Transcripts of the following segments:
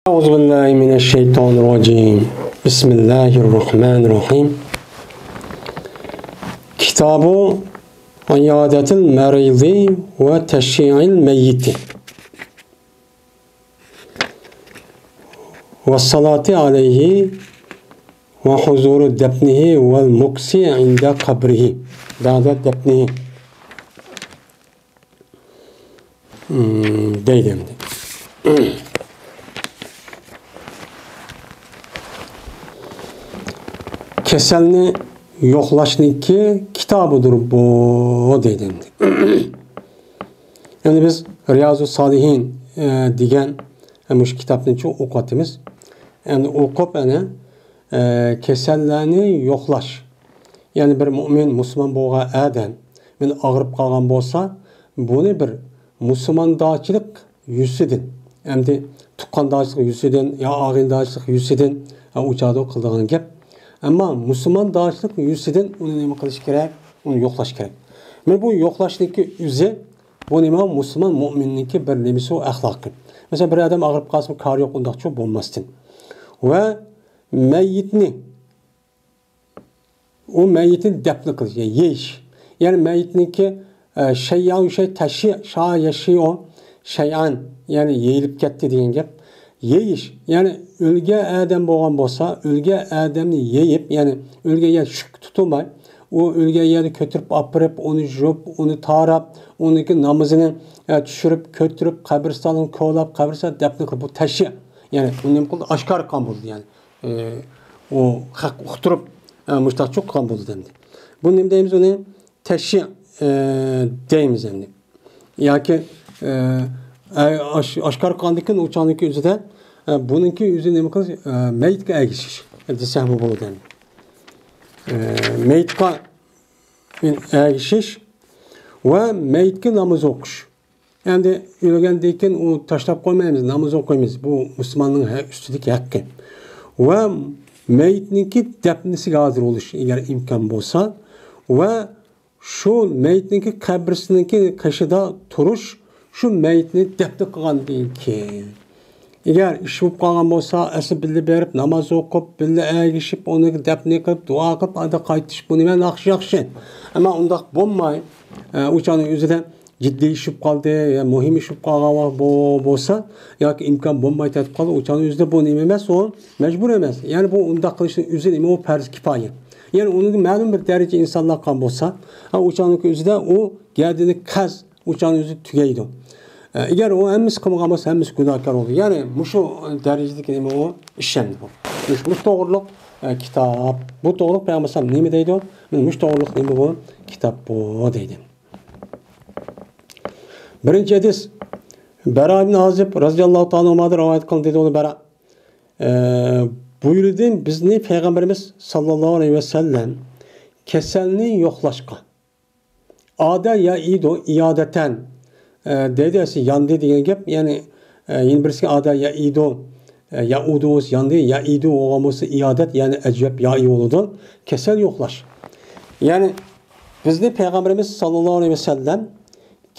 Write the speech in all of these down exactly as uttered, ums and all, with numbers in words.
أعوذ بالله من الشيطان الرجيم. بسم الله الرحمن الرحيم. كتاب عيادة المريض وتشييع الميت والصلاة عليه وحضور دفنه والمكث عند قبره بعد دفنه. Hmm, دەيدۇ ئەمدى. كېسەلنى يوقلاشنىڭكى كىتابىدۇر بۇ، دەيدۇ ئەمدى. ئەمدى بىز رىيازۇ سالىھىن، ئە، دېگەن، ئە، مۇشۇ كىتابنى چوڭ ئوقۇۋاتىمىز. ئەمدى ئوقۇپ، ئەنە، ئە، كېسەللەرنى يوقلاش. يەنى بىر مۇئمىن، مۇسۇلمان بولغان ئادەم، مېنى ئاغرىپ قالغان بولسا، بۇنى بىر مۇسۇلماندارچىلىق يۈزىسىدىن، ئەمدى تۇغقاندارچىلىق يۈزىسىدىن يا ئاغىنىدارچىلىق يۈزىسىدىن، ھە، ئۇ چاغدا قىلىدىغان گەپ. ئەمما مۇسۇلماندارچىلىق يۈزىسىدىن ئۇنى نېمە قىلىش كېرەك؟ ئۇنى يوقلاش كېرەك. مانا بۇ يوقلاشنىڭكى ئۆزى، بۇ نېمە؟ مۇسۇلمان مۇئمىننىڭكى بىر نېمىسى، ئۇ ئەخلاقى. مەسىلەن، بىر ئادەم ئاغرىپ قالسا، كارى يوق، ئۇنداقچۇ بولماستىن. ۋە مەييىتنى ئۇ مەييىتنى دەپنە قىلىش، يەنى يېيىش. يەنى مەييىتنىڭكى، ئە، شەيئان شەي تەشيىئ، شا يەشيىئۇ شەيئان، يەنى يېيىلىپ كەتتى دېگەن گەپ. يېيىش، يەنى ئۆلگەن ئادەم بولغان بولسا، ئۆلگەن ئادەمنى يېيىپ، يەنى ئۆلگەن يەر شۈك تۇتۇلماي، ئۇ ئۆلگەن يەرنى كۆتۈرۈپ ئاپىرىپ، ئۇنى يۇيۇپ، ئۇنى تاراپ، ئۇنىڭكى نامىزىنى، ئە، چۈشۈرۈپ، كۆتۈرۈپ، قەبرىستاننى كولاپ، قەبرىستان دەپنە قىلىپ، بۇ تەشيىئ. يەنى ئۇنى نېمە قىلدى؟ ئاشكارا قىلغان بولدى، يەنى. ئۇ خەق ئۇقتۇرۇپ، ئە، مۇشۇنداق چوققان بولىدۇ ئەمدى. بۇ نېمە دەيمىز ئۇنى؟ تەشيىئ، ئە، دەيمىز ئەمدى. ياكى، ئە، ئە، ئاش-، ئاشكارا قىلغاندىن كېيىن ئۇ چاغنىڭكى ئۆزىدە، ئە، بۇنىڭكى ئۆزى نېمە قىلىش؟ ئە، مەيىتكە ئەگىشىش دېسەكمۇ بولىدۇ ئەمدى. ئە، مەيىتقا ئەگىشىش ۋە مەيىتكە ناماز ئوقۇش. ئەمدى ئۆلگەندىن كېيىن ئۇ تاشلاپ قويمايمىز، ناماز ئوقۇيمىز. بۇ مۇسۇلماننىڭ ھە-، ئۈستىدىكى ھەققى. ۋە مەيىتنىڭكى دەپنىسىگە ھازىر بولۇش، ئەگەر ئىمكان بولسا. ۋە شۇ مەيىتنىڭكى قەبرىسىنىڭكى قېشىدا تۇرۇش، شۇ مەيىتنى دەپنە قىلغاندىن كېيىن. ئەگەر ئىش بولۇپ قالغان بولسا، ئەسلى بىللە بېرىپ، ناماز ئوقۇپ، بىللە ئەگىشىپ، ئۇنى دەپنە قىلىپ، دۇئا قىلىپ، ئادا قايتىش، بۇ نېمە ياخشى، ياخشى. ئەمما ئۇنداق بولماي، ئە، ئۇ چاغنىڭ ئۆزىدە جىددىي ئىش بولۇپ قالدى، يا مۇھىم ئىش بولۇپ قالغان ۋاقىت بو-، بولسا، ياكى ئىمكان بولماي تېتىپ قالدى، ئۇ چاغنىڭ ئۆزىدە بۇ نېمە ئەمەس، ئۇ مەجبۇر ئەمەس. يەنى بۇ ئۇنداق قىلىشنىڭ ئۆزى نېمە، ئۇ پەرز كىپايە. يەنى ئۇنىڭ مەلۇم بىر دەرىجە ئىنسانلار قىلغان بولسا، ئا، ئۇ چاغنىڭ ئۆزىدە ئۇ گەدىنى قەز، ئۇ چاغنىڭ ئۆزى تۈگەيدۇ. ئە، ئەگەر ئۇ ھەممىسى قىلمىغان بولسا، ھەممىسى گۇناھكار بولىدۇ. يەنى مۇشۇ دەرىجىدىكى نېمە ئۇ؟ ئىش ئەمدى بۇ. مۇشۇ، مۇشۇ توغرۇلۇق، ئە، كىتاب. بۇ توغرۇلۇق پەيغەمبەر ئەلەيھىسسالام نېمە دەيدۇ؟ مۇشۇ توغرۇلۇق نېمە بۇ؟ كىتاب بۇ دەيدۇ. بىرىنچى ھەدىس. بەرا ئىبن ئازىب رەزىياللاھۇ تائالا ئەنھۇدىن رىۋايەت قىلىندى، دېدى ئۇ بەرا. ئە، بۇيرۇدى، بىزنى پەيغەمبىرىمىز ساللاللاھۇ ئەلەيھى ۋەسەللەم كېسەلنى يوقلاشقا. ئادە يائىدۇ ئىيادەتەن، ئە، دەيدۇ، ئەسلى ياندى دېگەن گەپ، يەنى، ئە، يەنە بىرسىگە ئادە يائىدۇ، ئە، يائۇدۇ بولسا ياندى، يائىدۇ بولغان بولسا ئىيادەت، يەنى ئەجۋەب يائى بولىدۇ. كېسەل يوقلاش. يەنى بىزنى پەيغەمبىرىمىز ساللاللاھۇ ئەلەيھى ۋەسەللەم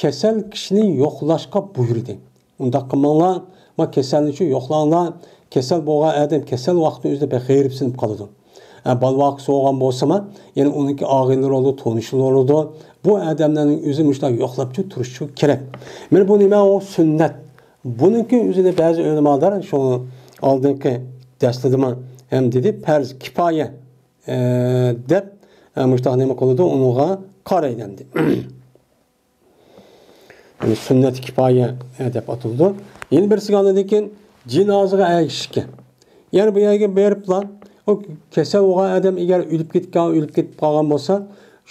كېسەل كىشىنى يوقلاشقا بۇيرۇدى. ئۇنداق قىلماڭلار، ما كېسەلنى شۇ يوقلاڭلار. كېسەل بولغان ئادەم كېسەل ۋاقتىنىڭ ئۆزىدە بەك غېرىبسىنىپ قالىدۇ. ئە، بالىۋاقىسى بولغان بولسىمۇ، يەنى ئۇنىڭكى ئاغىنىلىرى بولىدۇ، تونۇشلىرى بولىدۇ. بۇ ئادەملەرنىڭ ئۆزى مۇشۇنداق يوقلاپ تۇرۇشى كېرەك. مانا بۇ نېمە؟ ئۇ سۈننەت. بۇنىڭكى ئۆزىنى بەزى ئۆلىمالار، شۇ ئالدىنقى دەرسلىرىمدە ھەم دېدى، پەرز كىپايە، ئە، دەپ، ئە، مۇشۇنداق نېمە قىلىدۇ، ئۇنىڭغا قارايدۇ ئەمدى. يەنى سۈننەت كىپايە، ئە، دەپ ئاتىلىدۇ. يەنە بىرسىگە ئاندىن كېيىن جىنازىغا ئەگىشىشكە. يەنى بۇ يەرگە بېرىپلا، ئۇ كېسەل بولغان ئادەم ئەگەر ئۆلۈپ كەتكەن، ئۆلۈپ كېتىپ قالغان بولسا،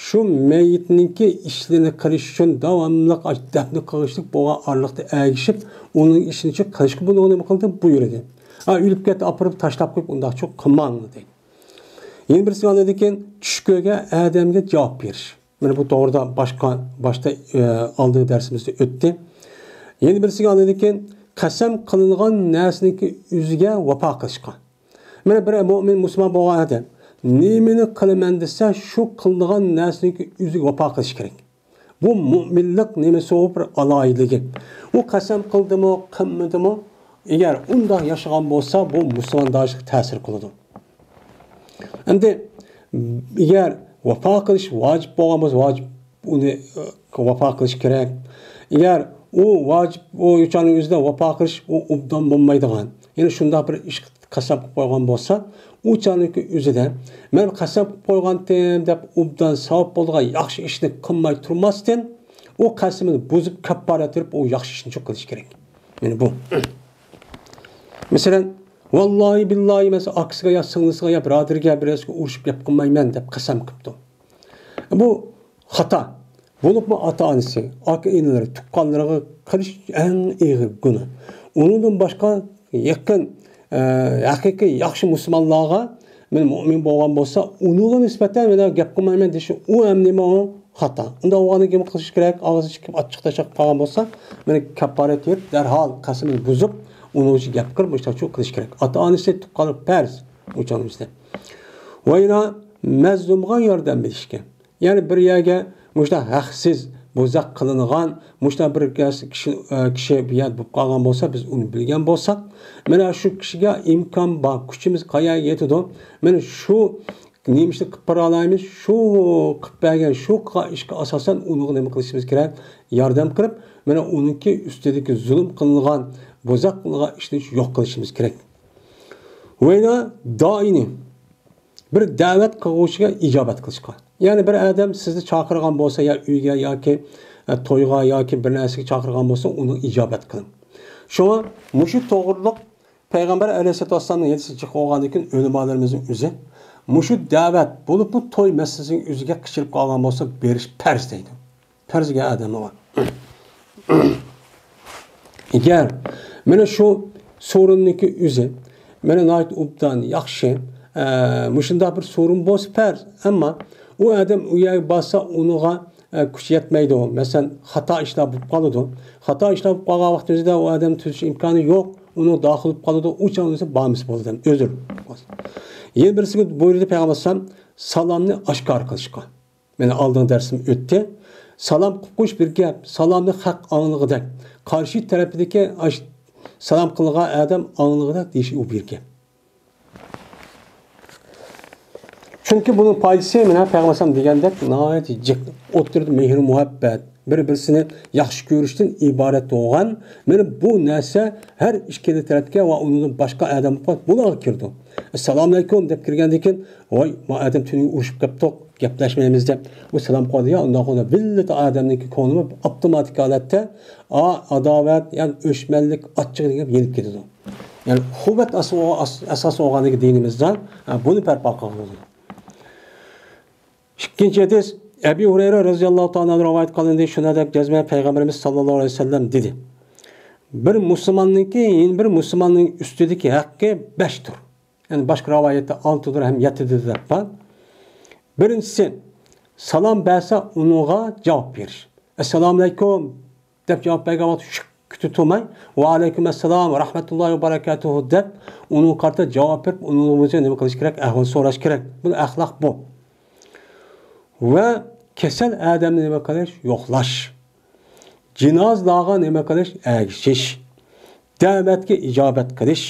شۇ مەييىتنىڭكى ئىشلىرىنى قىلىش ئۈچۈن داۋاملىق ئاش-، دەپنە قىلىشلىق بولغان ئارىلىقتا ئەگىشىپ، ئۇنىڭ ئىشىنى قىلىشقا بۇنىڭغا نېمە قىلدى؟ بۇيرۇدى. ھا، ئۆلۈپ كەتتى، ئاپىرىپ تاشلاپ قويۇپ، ئۇنداقچۇ قىلماڭ دەيدۇ. يەنە بىرسى ئاندىن كېيىن چۈش كۆرگەن ئادەمگە جاۋاب بېرىش. مانا بۇ توغرىدا باشقا، باشتا، ئە، ئالدىنقى دەرسىمىزدە ئۆتتى. يەنە بىرسىگە ئاندىن كېيىن قەسەم قىلىنغان نەرسىنىڭكى ئۆزىگە ۋاپا قىلىشقا. مانا بىر مۆمىن مۇسۇلمان بولغان ئادەم نېمىنى قىلىمەن دېسە، شۇ قىلىدىغان نەرسىنىڭكى ئۆزىگە ۋاپا قىلىش كېرەك. بۇ مۆمىنلىق نېمىسى، ئۇ بىر ئالاھىدىلىكى. ئۇ قەسەم قىلدىمۇ، قىلمىدىمۇ، ئەگەر ئۇنداق ياشىغان بولسا، بۇ مۇسۇلمانداشلىققا تەسىر قىلىدۇ. ئەمدى ئەگەر ۋاپا قىلىش ۋاجىپ بولغان بولسا، ۋاجىپ ئۇنى، ئە، ۋاپا قىلىش كېرەك. ئەگەر ئۇ ۋاجىپ، ئۇ چاغنىڭ ئۆزىدە ۋاپا قىلىش ئۇ ئوبدان بولمايدىغان، يەنى شۇنداق بىر ئىشقا قەسەم قىلىپ قويغان بولسا، ئۇ چاغنىڭ ئۆزىدە مەن قەسەم قىلىپ قويغانتىم دەپ ئوبدان ساۋاب بولىدىغان ياخشى ئىشنى قىلماي تۇرماستىن، ئۇ قەسىمىنى بۇزۇپ، كاپپارەت بېرىپ، ئۇ ياخشى ئىشنى قىلىش كېرەك. يەنى بۇ. مەسىلەن، ۋاللاھى بىللاھى، مەسىلەن، ئاكىسىغا يا سىڭلىسىغا يا بۇرادىرىگە، بىرەرسىگە ئۇرۇشۇپ گەپ قىلمايمەن دەپ قەسەم قىپتۇ. بۇ خاتا. بولۇپمۇ ئاتا-ئانىسى، ئاكا-ئىنىلىرى، تۇغقانلىرىغا قىلىش ئەڭ ئېغىر گۇناھ. ئۇنىڭدىن باشقا يېقىن، ئە، ھەقىقىي ياخشى مۇسۇلمانلارغا، مەن مۇئمىن بولغان بولسا، ئۇنىڭغا نىسبەتەن مەن گەپ قىلمايمەن دېيىش، ئۇ ھەم نېمە، ئۇ خاتا. ئۇنداق بولغاندا نېمە قىلىش كېرەك؟ ئاغزى چىقىپ، ئاچچىق تاشلاپ قالغان بولسا، مەن كاپپارەت بېرىپ، دەرھال قەسىمىنى بۇزۇپ، ئۇنىڭ ئۈچۈن گەپ قىلىپ، مۇشۇنداق قىلىش كېرەك. ئاتا-ئانىسى، تۇغقانلار پەرز، ئۇ چاغنىڭ ئۈستىدە. ۋە يەنە مەزلۇمغا ياردەم بېرىشكە. يەنى بىر يەرگە مۇشۇنداق ھەقسىز بوزەك قىلىنغان، مۇشۇنداق بىر كىشى، كىشى بۇ يەردە بولۇپ قالغان بولسا، بىز ئۇنى بىلگەن بولساق، مانا شۇ كىشىگە ئىمكان بار، كۈچىمىز قەيەرگە يېتىدۇ، مانا شۇ نېمە ئىشنى قىلىپ بېرەلايمىز، شۇ قىلىپ بەرگەن، شۇ قىلغان ئىشقا ئاساسەن ئۇنىڭغا نېمە قىلىشىمىز كېرەك؟ ياردەم قىلىپ، مانا ئۇنىڭكى ئۈستىدىكى زۇلۇم قىلىنغان، بوزەك قىلىنغان ئىشنى يوق قىلىشىمىز كېرەك. ۋەينا دائىنى. بىر دەۋەت قىلغۇچىغا ئىجابەت قىلىشقا. يەنى بىر ئادەم سىزنى چاقىرغان بولسا، يا ئۆيگە ياكى، ئە، تويغا ياكى بىر نەرسىگە چاقىرغان بولسا، ئۇنىڭغا ئىجابەت قىلىڭ. شۇڭا مۇشۇ توغرىلىق پەيغەمبەر ئەلەيھىسسالاتۇ ۋەسسالامنىڭ ھەدىسى جىق بولغاندىن كېيىن ئۆلىمالىرىمىزنىڭ ئۆزى مۇشۇ دەۋەت بولۇپمۇ توي مەسىلىسىنىڭ ئۆزىگە قىچىلىپ قالغان بولسا، بېرىش پەرز دەيدۇ. پەرزگە ئادەم بار. ئەگەر مانا شۇ سورۇننىڭكى ئۆزى، مانا ناھايىتى ئوبدان، ياخشى، ئە، مۇشۇنداق بىر سورۇن بولسا پەرز. ئەمما ئۇ ئادەم ئۇ يەرگە بارسا، ئۇنىڭغا، ئە، كۈچ يەتمەيدۇ. مەسىلەن، خاتا ئىشلار بولۇپ قالىدۇ. خاتا ئىشلار بولۇپ قالغان ۋاقتىمىزدا ئۇ ئادەم تۈزىتىش ئىمكانى يوق. ئۇنىڭ داخىل بولۇپ قالىدۇ. ئۇ چاغدا بولسا بارمىسا بولىدۇ، ئۆزۈر. يەنە بىرسىگە بۇيرۇدى پەيغەمبەر ئەلەيھىسسالام، سالامنى ئاشكارا قىلىشقا. مانا ئالدىنقى دەرسىم ئۆتتى. سالام قىلغۇچ بىر گەپ، سالامنى خەق ئاڭلىغۇدەك. قارشى تەرەپتىكى ئاش-، سالام قىلغان ئادەم ئاڭلىغۇدەك دېيىش ئۇ بىر گەپ. چۈنكى بۇنىڭ پايدىسى، مانا پەيغەمبەر ئەلەيھىسسالام دېگەندەك، ناھايىتى جىق، ئوتتۇرىدا مېھىر-مۇھەببەت، بىر-بىرسىنى ياخشى كۆرۈشتىن ئىبارەت بولغان. مانا بۇ نەرسە ھەر ئىككىلا تەرەپكە ۋە ئۇنىڭدىن باشقا ئادەم بولۇلارغا كىرىدۇ. ئەسسالامۇئەلەيكۇم دەپ كىرگەندىن كېيىن، ۋاي، ما ئادەم تۈنۈگۈن ئۇرۇشۇپ كەپتۇق، گەپلەشمەيمىز دەپ، ئۇ سالام قويدى، يا ئۇنداق بولدى، بىللە ئادەمنىڭكى كۆڭلىمۇ ئاپتوماتىك ھالەتتە، ئا، ئاداۋەت، يا ئۆچمەنلىك، ئاچچىق دېگەن يېنىپ كېتىدۇ. يەنى، ئۇخۇۋەت ئاس-، ئاس-، ئاساس بولغاندىكى دىنىمىزدا، ھە، بۇنى بەرپا قىلغىلى بولىدۇ. ئىككىنچى ھەدىس، ئەبى ھۇرەيرە رەزىياللاھۇ تائالا ئەنھۇ رىۋايەت قىلىندى، شۇنى دەپ جەزمەن پەيغەمبىرىمىز ساللاللاھۇ ئەلەيھى ۋەسەللەم دېدى، بىر مۇسۇلماننىڭكى يەنە بىر مۇسۇلماننىڭ ئۈستىدىكى ھەققى بەشتۇر. يەنى باشقا رىۋايەتتە ئالتىدۇر ھەم يەتتىدۇر دەپ بار. بىرىنچىسى، سالام بەرسە ئۇنىڭغا جاۋاب بېرىش. ئەسسالامۇئەلەيكۇم دەپ جاۋاب بەرگەن ۋاقىتتا شۈككىتە تۇرماي، ۋەئەلەيكۇم ئەسسالام ۋە رەھمەتۇللاھى ۋە بەرەكاتۇھۇ دەپ ئۇنىڭغا قارىتا جاۋاب بېرىپ، ئۇنىڭغا نېمە قىلىش كېرەك؟ ئەھۋال سوراش كېرەك. بۇ ئەخلاق بۇ. ۋە كېسەل ئادەمنى نېمە قىلىش؟ يوقلاش. جىنازىلارغا نېمە قىلىش؟ ئەگىشىش. دەۋەتكە ئىجابەت قىلىش.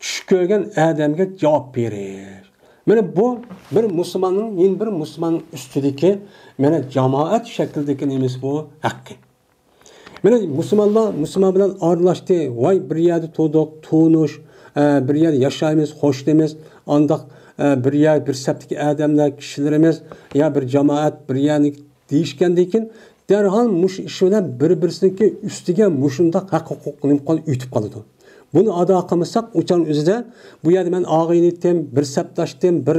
چۈش كۆرگەن ئادەمگە جاۋاب بېرىش. مانا بۇ بىر مۇسۇلماننىڭ يەنە بىر مۇسۇلماننىڭ ئۈستىدىكى، مانا جامائەت شەكلىدىكى نېمىسى بۇ؟ ھەققى. مانا مۇسۇلمانلار مۇسۇلمان بىلەن ئارىلاشتى. ۋاي، بىر يەردە تۇردۇق، تونۇش، ئە، بىر يەردە ياشايمىز، قوشنىمىز، ئانداق، ئە، بىر يەر، بىر سەپتىكى ئادەملەر، كىشىلىرىمىز، يا بىر جامائەت، بىر يەرنى دېيىشكەندىن كېيىن، دەرھال مۇشۇ ئىش بىلەن بىر-بىرسىنىڭكى ئۈستىگە مۇشۇنداق ھەق-ھوقۇق نېمە قىلىدۇ؟ ئۆتۈپ قالىدۇ. بۇنى ئادا قىلمىساق، ئۇ چاغنىڭ ئۆزىدە بۇ يەردە مەن ئاغىنە ئىدىم، بىر سەپداش ئىدىم، بىر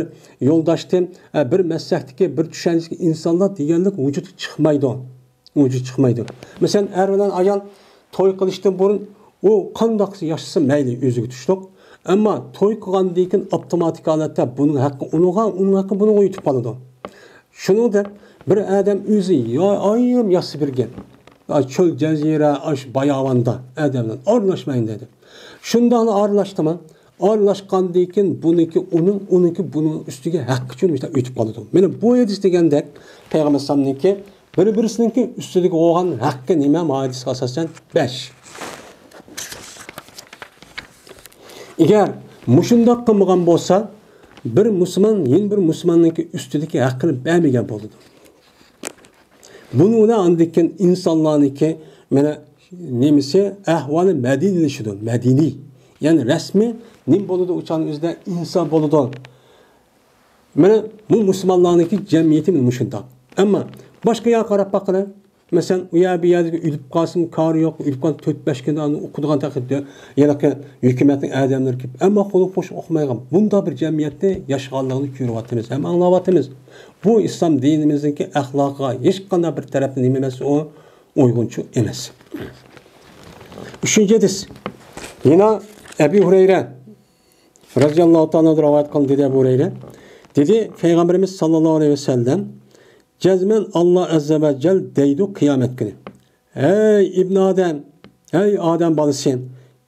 يولداش ئىدىم، ئە، بىر مەسلەكتىكى، بىر چۈشەنچىدىكى ئىنسانلار دېگەنلىك ۋۇجۇدقا چىقمايدۇ. ۋۇجۇدقا چىقمايدۇ. مەسىلەن، ئەر بىلەن ئايال توي قىلىشتىن بۇرۇن ئۇ قانداق ياشىسا مەيلى، ئۆزىگە تۇشلۇق. ئەمما توي قىلغاندىن كېيىن ئاپتوماتىك ھالەتتە بۇنىڭ ھەققى ئۇنىڭغا، ئۇنىڭ ھەققى بۇنىڭغا يېتىپ قالىدۇ. شۇنىڭدەك بىر ئادەم ئۆزى يا-، ئايرىم ياسىسا بىر گەپ. ئا، چۆل جەزىرە، ئاشۇ باياۋاندا ئادەم بىلەن ئارىلاشمايمەن دېدى. شۇنداقلا ئارىلاشتىمۇ؟ ئارىلاشقاندىن كېيىن بۇنىڭكى ئۇنىڭ، ئۇنىڭكى بۇنىڭ ئۈستىگە ھەققى ئۈچۈن مۇشۇنداق ئۆتۈپ قالىدۇ. مانا بۇ ھەدىس دېگەندەك پەيغەمبەر ئەلەيھىسسالامنىڭكى بىر-بىرسىنىڭكى ئۈستىدىكى بولغان ھەققى نېمە؟ مۇھادىسىگە ئاساسەن بەش. ئەگەر مۇشۇنداق قىلمىغان بولسا، بىر مۇسۇلمان يەنە بىر مۇسۇلماننىڭكى ئۈستىدىكى ھەققىنى بەرمىگەن بولىدۇ. بۇنىڭ بىلەن ئاندىن كېيىن ئىنسانلارنىڭكى، مانا، نېمىسى، ئەھۋالى مەدەنىيلىشىدۇ، مەدەنىي. يەنى رەسمىي نېمە بولىدۇ، ئۇ چاغنىڭ ئۆزىدە ئىنسان بولىدۇ. مانا، بۇ مۇسۇلمانلارنىڭكى جەمئىيىتى مانا مۇشۇنداق. ئەمما باشقا ياققا قاراپ باققىلى. مەسىلەن، ئۇ يەر بۇ يەردىكى ئۆلۈپ قالسىمۇ كارى يوق، ئۆلۈپ قالسا تۆت-بەش كۈندە ئۇنى ئۇقىدىغان تەقدىردە، ھېلىقى ھۆكۈمەتنىڭ ئادەملىرى كېلىپ، ئەمما قۇلۇق قوشۇپ ئۇقمايدىغان بۇنداق بىر جەمئىيەتتە ياشىغانلىقىنى كۆرۈۋاتىمىز ھەم ئاڭلاۋاتىمىز. بۇ ئىسلام دىنىمىزنىڭكى ئەخلاقىغا ھېچقانداق بىر تەرەپتىن نېمە ئەمەس، ئۇ ئويغۇنچۇ ئەمەس. ئۈچىنچى ھەدىس. يەنە ئەبۇ ھۇرەيرە رەزىياللاھۇ تائالا ئەنھۇ رىۋايەت قىلدى، دېدى ئەبۇ ھۇرەيرە. دېدى، پەيغەمبىرىمىز ساللاللاھۇ ئەلەيھى ۋەسەللەم، جەزمەن ئاللا ئەززە ۋە جەل دەيدۇ قىيامەت كۈنى: «ھەي ئىبن ئادەم، ھەي ئادەم بالىسى،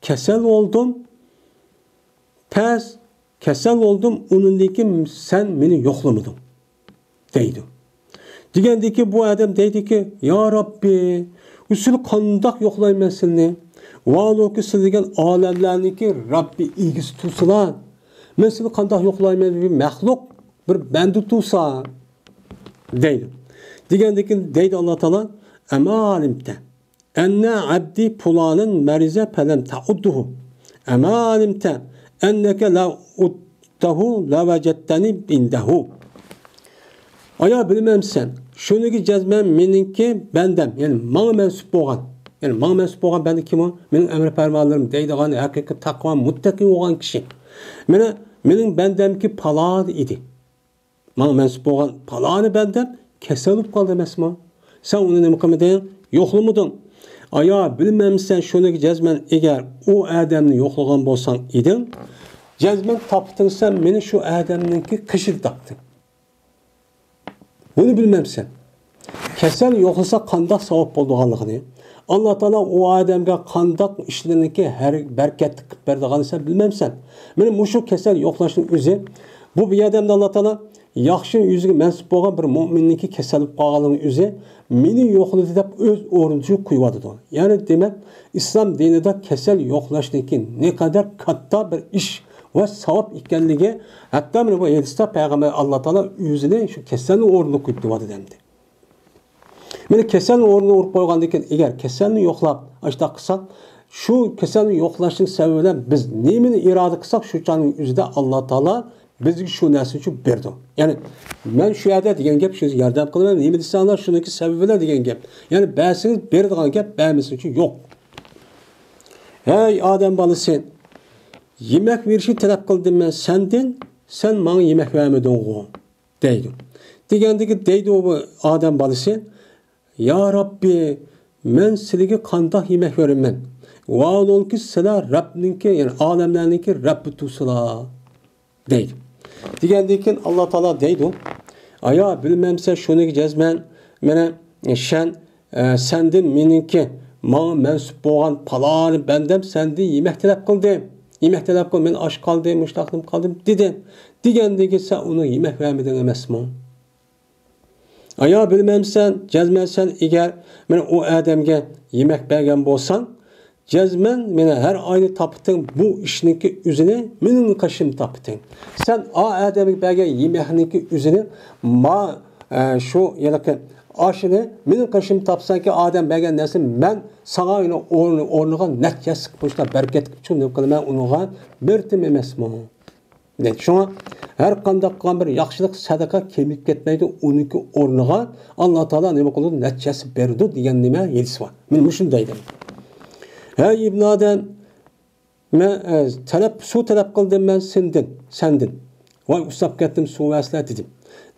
كېسەل بولدۇم، پەس، كېسەل بولدۇم، ئۇنىڭدىن كېيىن سەن مېنى يوقلىمىدىڭ» دەيدۇ. دېگەندىكى بۇ ئادەم دەيدىكى، يا رەببى، ئۇ سىلى قانداق يوقلايمەن سىلىنى؟ ۋاھالۇكى سىل دېگەن ئالەملەرنىڭكى رەببى، ئىگىسى تۇرسىلا، مەن سىلى قانداق يوقلايمەن؟ بىر مەخلۇق، بىر بەندە تۇرسا دەيدۇ. دېگەندىكى دەيدۇ ئاللا تائالا، ئەمە ئالىمتە ئەننە ئەبدى پۇلانىن مەرىزە پەلەم تەئۇددۇھۇ. ئەمە ئالىمتە ئەننەكە لەۋ ئۇدتەھۇ لەۋەجەدتەنى ئىندەھۇ. ئايا، بىلمەمسەن، شۇنىكى جەزمەن مېنىڭكى بەندەم، يەنى ماڭا مەنسۇپ بولغان، يەنى ماڭا مەنسۇپ بولغان بەندە كىم ئۇ؟ مېنىڭ ئەمرى پەرمانلىرىم دەيدىغان، ھەقىقىي تەقۋا، مۇتتەقى بولغان كىشى. مانا، مېنىڭ بەندەمكى پالان ئىدى. ماڭا مەنسۇپ بولغان پالانى بەندەم كېسەل بولۇپ قالدى ئەمەسمۇ؟ سەن ئۇنى نېمە قىلمىدىڭ؟ يوقلىمىدىڭ. ئايا، بىلمەمسەن، شۇنىڭكى جەزمەن ئەگەر ئۇ ئادەمنى يوقلىغان بولساڭ ئىدىڭ، جەزمەن تاپتىڭ سەن مېنى شۇ ئادەمنىڭكى قېشىدا تاپتىڭ. بۇنى بىلمەمسەن؟ كېسەل يوقلىسا قانداق ساۋاب بولىدىغانلىقىنى، ئاللا تائالا ئۇ ئادەمگە قانداق ئىشلىرىنىكى ھەر بەرىكەتلىك قىلىپ بېرىدىغانلىقىنى سەن بىلمەمسەن؟ مانا مۇشۇ كېسەل يوقلاشنىڭ ئۆزى، بۇ، بۇ ئادەمنى ئاللا تائالا ياخشى يۈزىگە مەنسۇپ بولغان بىر مۆمىننىڭكى كېسەل بولۇپ قالغانلىقىنىڭ ئۆزى، مېنى يوقلىدى دەپ ئۆز ئورنىدا قويۇۋاتىدۇ. يەنى دېمەك، ئىسلام دىنىدا كېسەل يوقلاشنىڭكى نەقەدەر كاتتا بىر ئىش ۋە ساۋاب ئىكەنلىكى، ھەتتا مانا بۇ ھەدىستە پەيغەمبەر ئاللا تائالا ئۆزىنى شۇ كېسەلنىڭ ئورنىدا قويۇپ دەۋاتىدۇ ئەمدى. مانا كېسەلنىڭ ئورنىدا ئۇرۇپ قويغاندىن كېيىن، ئەگەر كېسەلنى يوقلاپ، ئاشۇنداق قىلساق، شۇ كېسەلنى يوقلاشنىڭ سەۋەبى بىلەن بىز نېمىنى ئىرادە قىلساق، شۇ چاغنىڭ ئۆزىدە ئاللا تائالا بىزگە شۇ نەرسىنى شۇ بېرىدۇ. يەنى، مەن شۇ يەردە دېگەن گەپ، شۇ ياردەم قىلىمەن، نېمە دېسەڭلار، شۇنىڭكى سەۋەبى بىلەن دېگەن گەپ. يەنى، بەرسىڭىز بېرىدىغان گەپ، بەرمىسىڭىز شۇ يوق. ھەي ئادەم بالىسى، يېمەك بېرىشنى تەلەپ قىلدىم مەن سەندىن، سەن ماڭا يېمەك بەرمىدىڭغۇ؟ دەيدۇ. دېگەندىكى دەيدۇ بۇ ئادەم بالىسى، يا رەببى، مەن سىلىگە قانداق يېمەك بېرىمەن؟ ۋاھالۇكى سىلە رەبنىڭكى، يەنى ئالەملەرنىڭكى رەببى تۇرسىلا، دەيدۇ. دېگەندىن كېيىن ئاللا تائالا دەيدۇ، ئايا، بىلمەمسەن شۇنىكى جەزمەن، مانا، شەن، ئە، سەندىن مېنىڭكى، ماڭا مەنسۇپ بولغان پالانى بەندەم سەندىن يېمەك تەلەپ قىلدى. يېمەك تەلەپ قىلدى، مەن ئاچ قالدىم، مۇشۇنداق قىلدىم، دېدى. دېگەندىن كېيىن سەن ئۇنىڭغا يېمەك بەرمىدىڭ ئەمەسمۇ؟ ئايا، بىلمەمسەن، جەزمەن سەن ئەگەر مانا ئۇ ئادەمگە يېمەك بەرگەن بولساڭ، جەزمەن مانا ھەر ئاينى تاپتىڭ، بۇ ئىشنىڭكى ئۆزىنى مېنىڭ قېشىمدا تاپتىڭ. سەن ئا ئادەمگە بەرگەن يېمەكنىڭكى ئۆزىنى ما، ئە، شۇ ھېلىقى ئاشىنى مېنىڭ قېشىمدا تاپساڭكى، ئادەم بەرگەن نەرسىنى مەن ساڭا ئورنى، ئورنىغا نەچچە ھەسسە قىلىپ، بەرىكەت قىلىپ، شۇنى نېمە قىلىمەن، ئۇنىڭغا بېرىتتىم ئەمەسمۇ؟ دەيدۇ. شۇڭا ھەر قانداق قىلغان بىر ياخشىلىق، سەدىقە كېمىيىپ كەتمەيدۇ، ئۇنىڭكى ئورنىغا ئاللا تائالا نېمە قىلىدۇ؟ نەچچە ھەسسە بېرىدۇ دېگەن نېمە ھەدىس بار. مانا مۇشۇنى دەيدۇ. ھەي ئىبن ئادەم، مەن، ئە، تەلەپ، سۇ تەلەپ قىلدىم مەن سەندىن، سەندىن. ۋاي، ئۇسساپ كەتتىم، سۇ بەرسىلە دېدىم.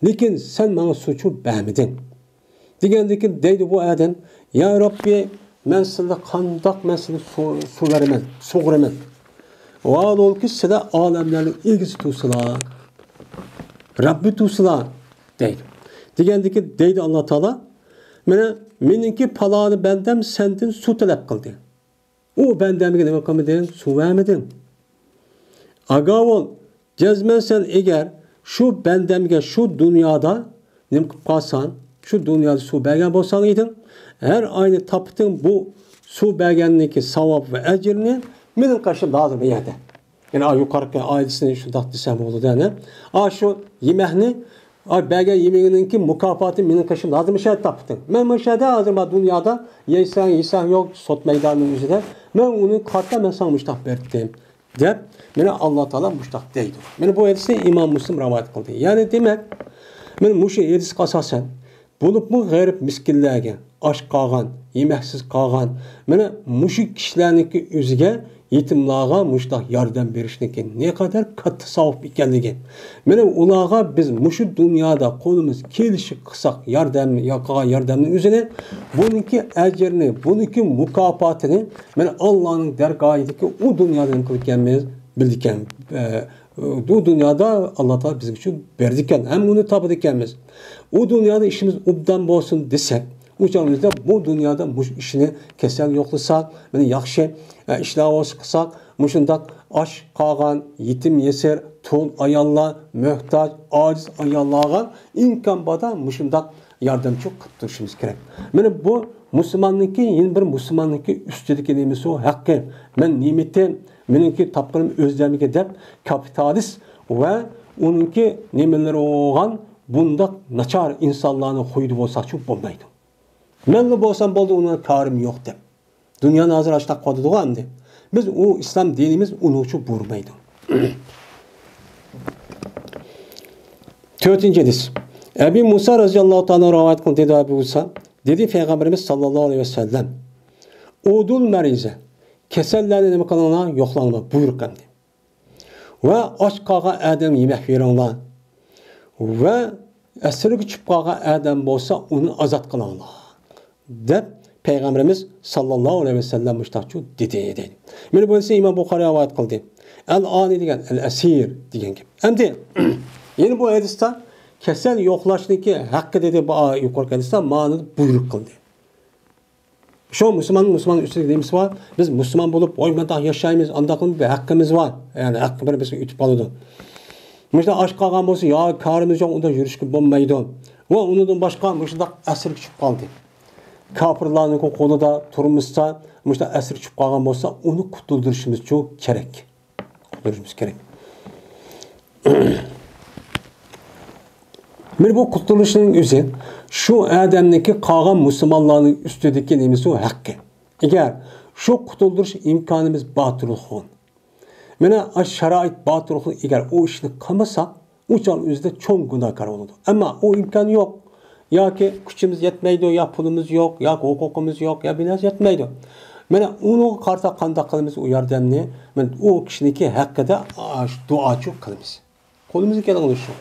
لېكىن سەن ماڭا سۇچۇ بەرمىدىڭ. دېگەندىكىن دەيدۇ بۇ ئادەم، يا رەببى، مەن سىلىنى قانداق، مەن سىلىنى سۇ-، سۇ بېرىمەن، سۇغۇرىمەن. ۋاھالۇكى سىلە ئالەملەرنىڭ ئىگىسى تۇرسىلا، رەببى تۇرسىلا، دەيدۇ. دېگەندىكىن دەيدۇ ئاللا تائالا، مانا مېنىڭكى پالانى بەندەم سەندىن سۇ تەلەپ قىلدى. ئۇ بەندەمگە نېمە قىلمىدىڭ؟ سۇ بەرمىدىڭ. ئاگاھ بول، جەزمەن سەن ئەگەر شۇ بەندەمگە شۇ دۇنيادا نېمە قىلىپ قالساڭ، شۇ دۇنيادا سۇ بەرگەن بولساڭ ئىدىڭ، ھەر ئاينى تاپتىڭ بۇ سۇ بەرگەننىڭكى ساۋاب ۋە ئەجرىنى مېنىڭ قېشىمدا ھازىر بۇ يەردە. يەنى ئا يۇقىرىقى ئايىتىسىنى شۇنداق دېسەم بولىدۇ، يەنى. ئا شۇ يېمەكنى، ئا بەرگەن يېمىكنىڭكى مۇكاپاتى مېنىڭ قېشىمدا ھازىر مۇشۇ يەردە تاپتىڭ. مەن مۇشۇ يەردە ھازىر ما دۇنيادا يەيسەن، يېسەڭ يوق، سوت مەيدانىنىڭ ئۆزىدە. مەن ئۇنى قارىتا مەن ساڭا مۇشتاق بەرتتىم، دەپ، مانا ئاللا تائالا مۇشتاق دەيدۇ. مانا بۇ ھەدىسنى ئىمام مۇسلىم رىۋايەت قىلدى. يەنى دېمەك، مانا مۇشۇ ھەدىسكە ئاساسەن، بولۇپمۇ غېرىب مىسكىنلەرگە، ئاچ قالغان، يېمەكسىز قالغان، مانا مۇشۇ كىشىلەرنىڭكى ئۆزىگە، يېتىملارغا مۇشۇنداق ياردەم بېرىشنىڭكى نەقەدەر كاتتا ساۋاب ئىكەنلىكى. مانا ئۇلارغا بىز مۇشۇ دۇنيادا قولىمىز كېلىشىچە قىلساق ياردەم، قىلغان ياردەمنىڭ ئۆزىنى، بۇنىڭكى ئەجرىنى، بۇنىڭكى مۇكاپاتىنى مانا ئاللانىڭ دەرگاھىدىكى ئۇ دۇنيادا نېمە قىلىدىكەنمىز، بىلىدىكەن. ئە، بۇ دۇنيادا ئاللا تائالا بىزگە ئۈچۈن بېرىدىكەن، ھەم ئۇنى تاپىدىكەنمىز. ئۇ دۇنيادا ئىشىمىز ئوبدان بولسۇن دېسەك، ئۇ چاغىمىزدا بۇ دۇنيادا مۇشۇ ئىشنى كېسەل يوقلىساق، مانا ياخشى، ئە، ئىشلار بولسا قىلساق، مۇشۇنداق ئاچ قالغان، يېتىم يېسىر، تۇل ئاياللار، مۆھتاج، ئاجىز ئاياللارغا ئىمكان باردا مۇشۇنداق ياردەمچى قىلىپ تۇرۇشىمىز كېرەك. مانا بۇ مۇسۇلماننىڭكى، يەنە بىر مۇسۇلماننىڭكى ئۈستىدىكى نېمىسى ئۇ ھەققى. مەن نېمىتىم، مېنىڭكى تاپقىنىم ئۆزلەرنىڭكى دەپ كاپىتالىست ۋە ئۇنىڭكى نېمىلىرى بولغان بۇنداق ناچار ئىنسانلارنىڭ خۇيىدا بولساقچۇ بولمايدۇ. مەنلا بولسام بولدى، ئۇنىڭ كارىم يوق دەپ. دۇنيانى ھازىر ئاشۇنداق قىلىۋاتىدىغۇ ئەمدى. بىز ئۇ ئىسلام دىنىمىز ئۇنىڭچۇ بۇيرۇمايدۇ. تۆتىنچى ھەدىس. ئەبى مۇسا رەزىياللاھۇ تائالا رىۋايەت قىلدى، دېدى ئەبۇ مۇسا، دېدى پەيغەمبىرىمىز ساللاللاھۇ ئەلەيھى ۋەسەللەم، ئۇدۇل مەرىزە، كېسەللەرنى نېمە قىلىڭلار، يوقلاڭلار، بۇيرۇق ئەمدى. ۋە ئاچ قالغان ئادەمگە يېمەك بېرىڭلار. ۋە ئەسىرگە چۈشۈپ قالغان ئادەم بولسا، ئۇنى ئازاد قىلىڭلار، دەپ پەيغەمبىرىمىز ساللاللاھۇ ئەلەيھى ۋەسەللەم مۇشتاقچۇ دېدى، دەيدۇ. مانا بۇنىسى ئىمام بۇخارى رىۋايەت قىلدى. ئەل ئانى دېگەن ئەل ئەسىر دېگەن گەپ. ئەمدى يەنە بۇ ھەدىستە كېسەل يوقلاشنىڭكى ھەققى دېدى، بۇ يۇقىرىقى ھەدىستە مانىدا بۇيرۇق قىلدى. شۇ مۇسۇلمان، مۇسۇلمان ئۈستىدىكى نېمىسى بار؟ بىز مۇسۇلمان بولۇپ، ۋاي، مۇنداق ياشايمىز، ئانداق قىلىپ بىر ھەققىمىز بار. يەنى ھەققى بىر بىزگە ئۆتۈپ قالىدۇ. مۇشۇنداق ئاچ قالغان بولسا، يا كارىمىز يوق، ئۇنداق يۈرۈشكە بولمايدۇ. ۋە ئۇنىڭدىن باشقا مۇشۇنداق ئەسىرگە چۈشۈپ قالدى. كاپىرلارنىڭ قولىدا تۇرمۇشتا، مۇشۇنداق ئەسىرگە چۈشۈپ قالغان بولسا، ئۇنى قۇتۇلدۇرۇشىمىزچۇ كېرەك. قۇتۇلۇشىمىز كېرەك. مانا بۇ قۇتۇلۇشنىڭ ئۆزى شۇ ئادەمنىڭكى قالغان مۇسۇلمانلارنىڭ ئۈستىدىكى نېمىسى ئۇ ھەققى. ئەگەر شۇ قۇتۇلدۇرۇش ئىمكانىمىز بار تۇرۇلغان، مانا ئاشۇ شارائىت بار تۇرۇلغان، ئەگەر ئۇ ئىشنى قىلمىساق، ئۇ چاغ ئۆزىدە چوڭ گۇناھكار بولىدۇ. ئەمما ئۇ ئىمكان يوق. ياكى كۈچىمىز يەتمەيدۇ، يا پۇلىمىز يوق، ياكى ھوقۇقىمىز يوق، يا بىر نەرسە يەتمەيدۇ. مانا ئۇنىڭغا قارىتا قانداق قىلىمىز ئۇ ياردەمنى؟ مانا ئۇ كىشىنىڭكى ھەققىدە، ئا، شۇ دۇئاچۇ قىلىمىز. قولىمىزدىن كەلگىنى شۇ.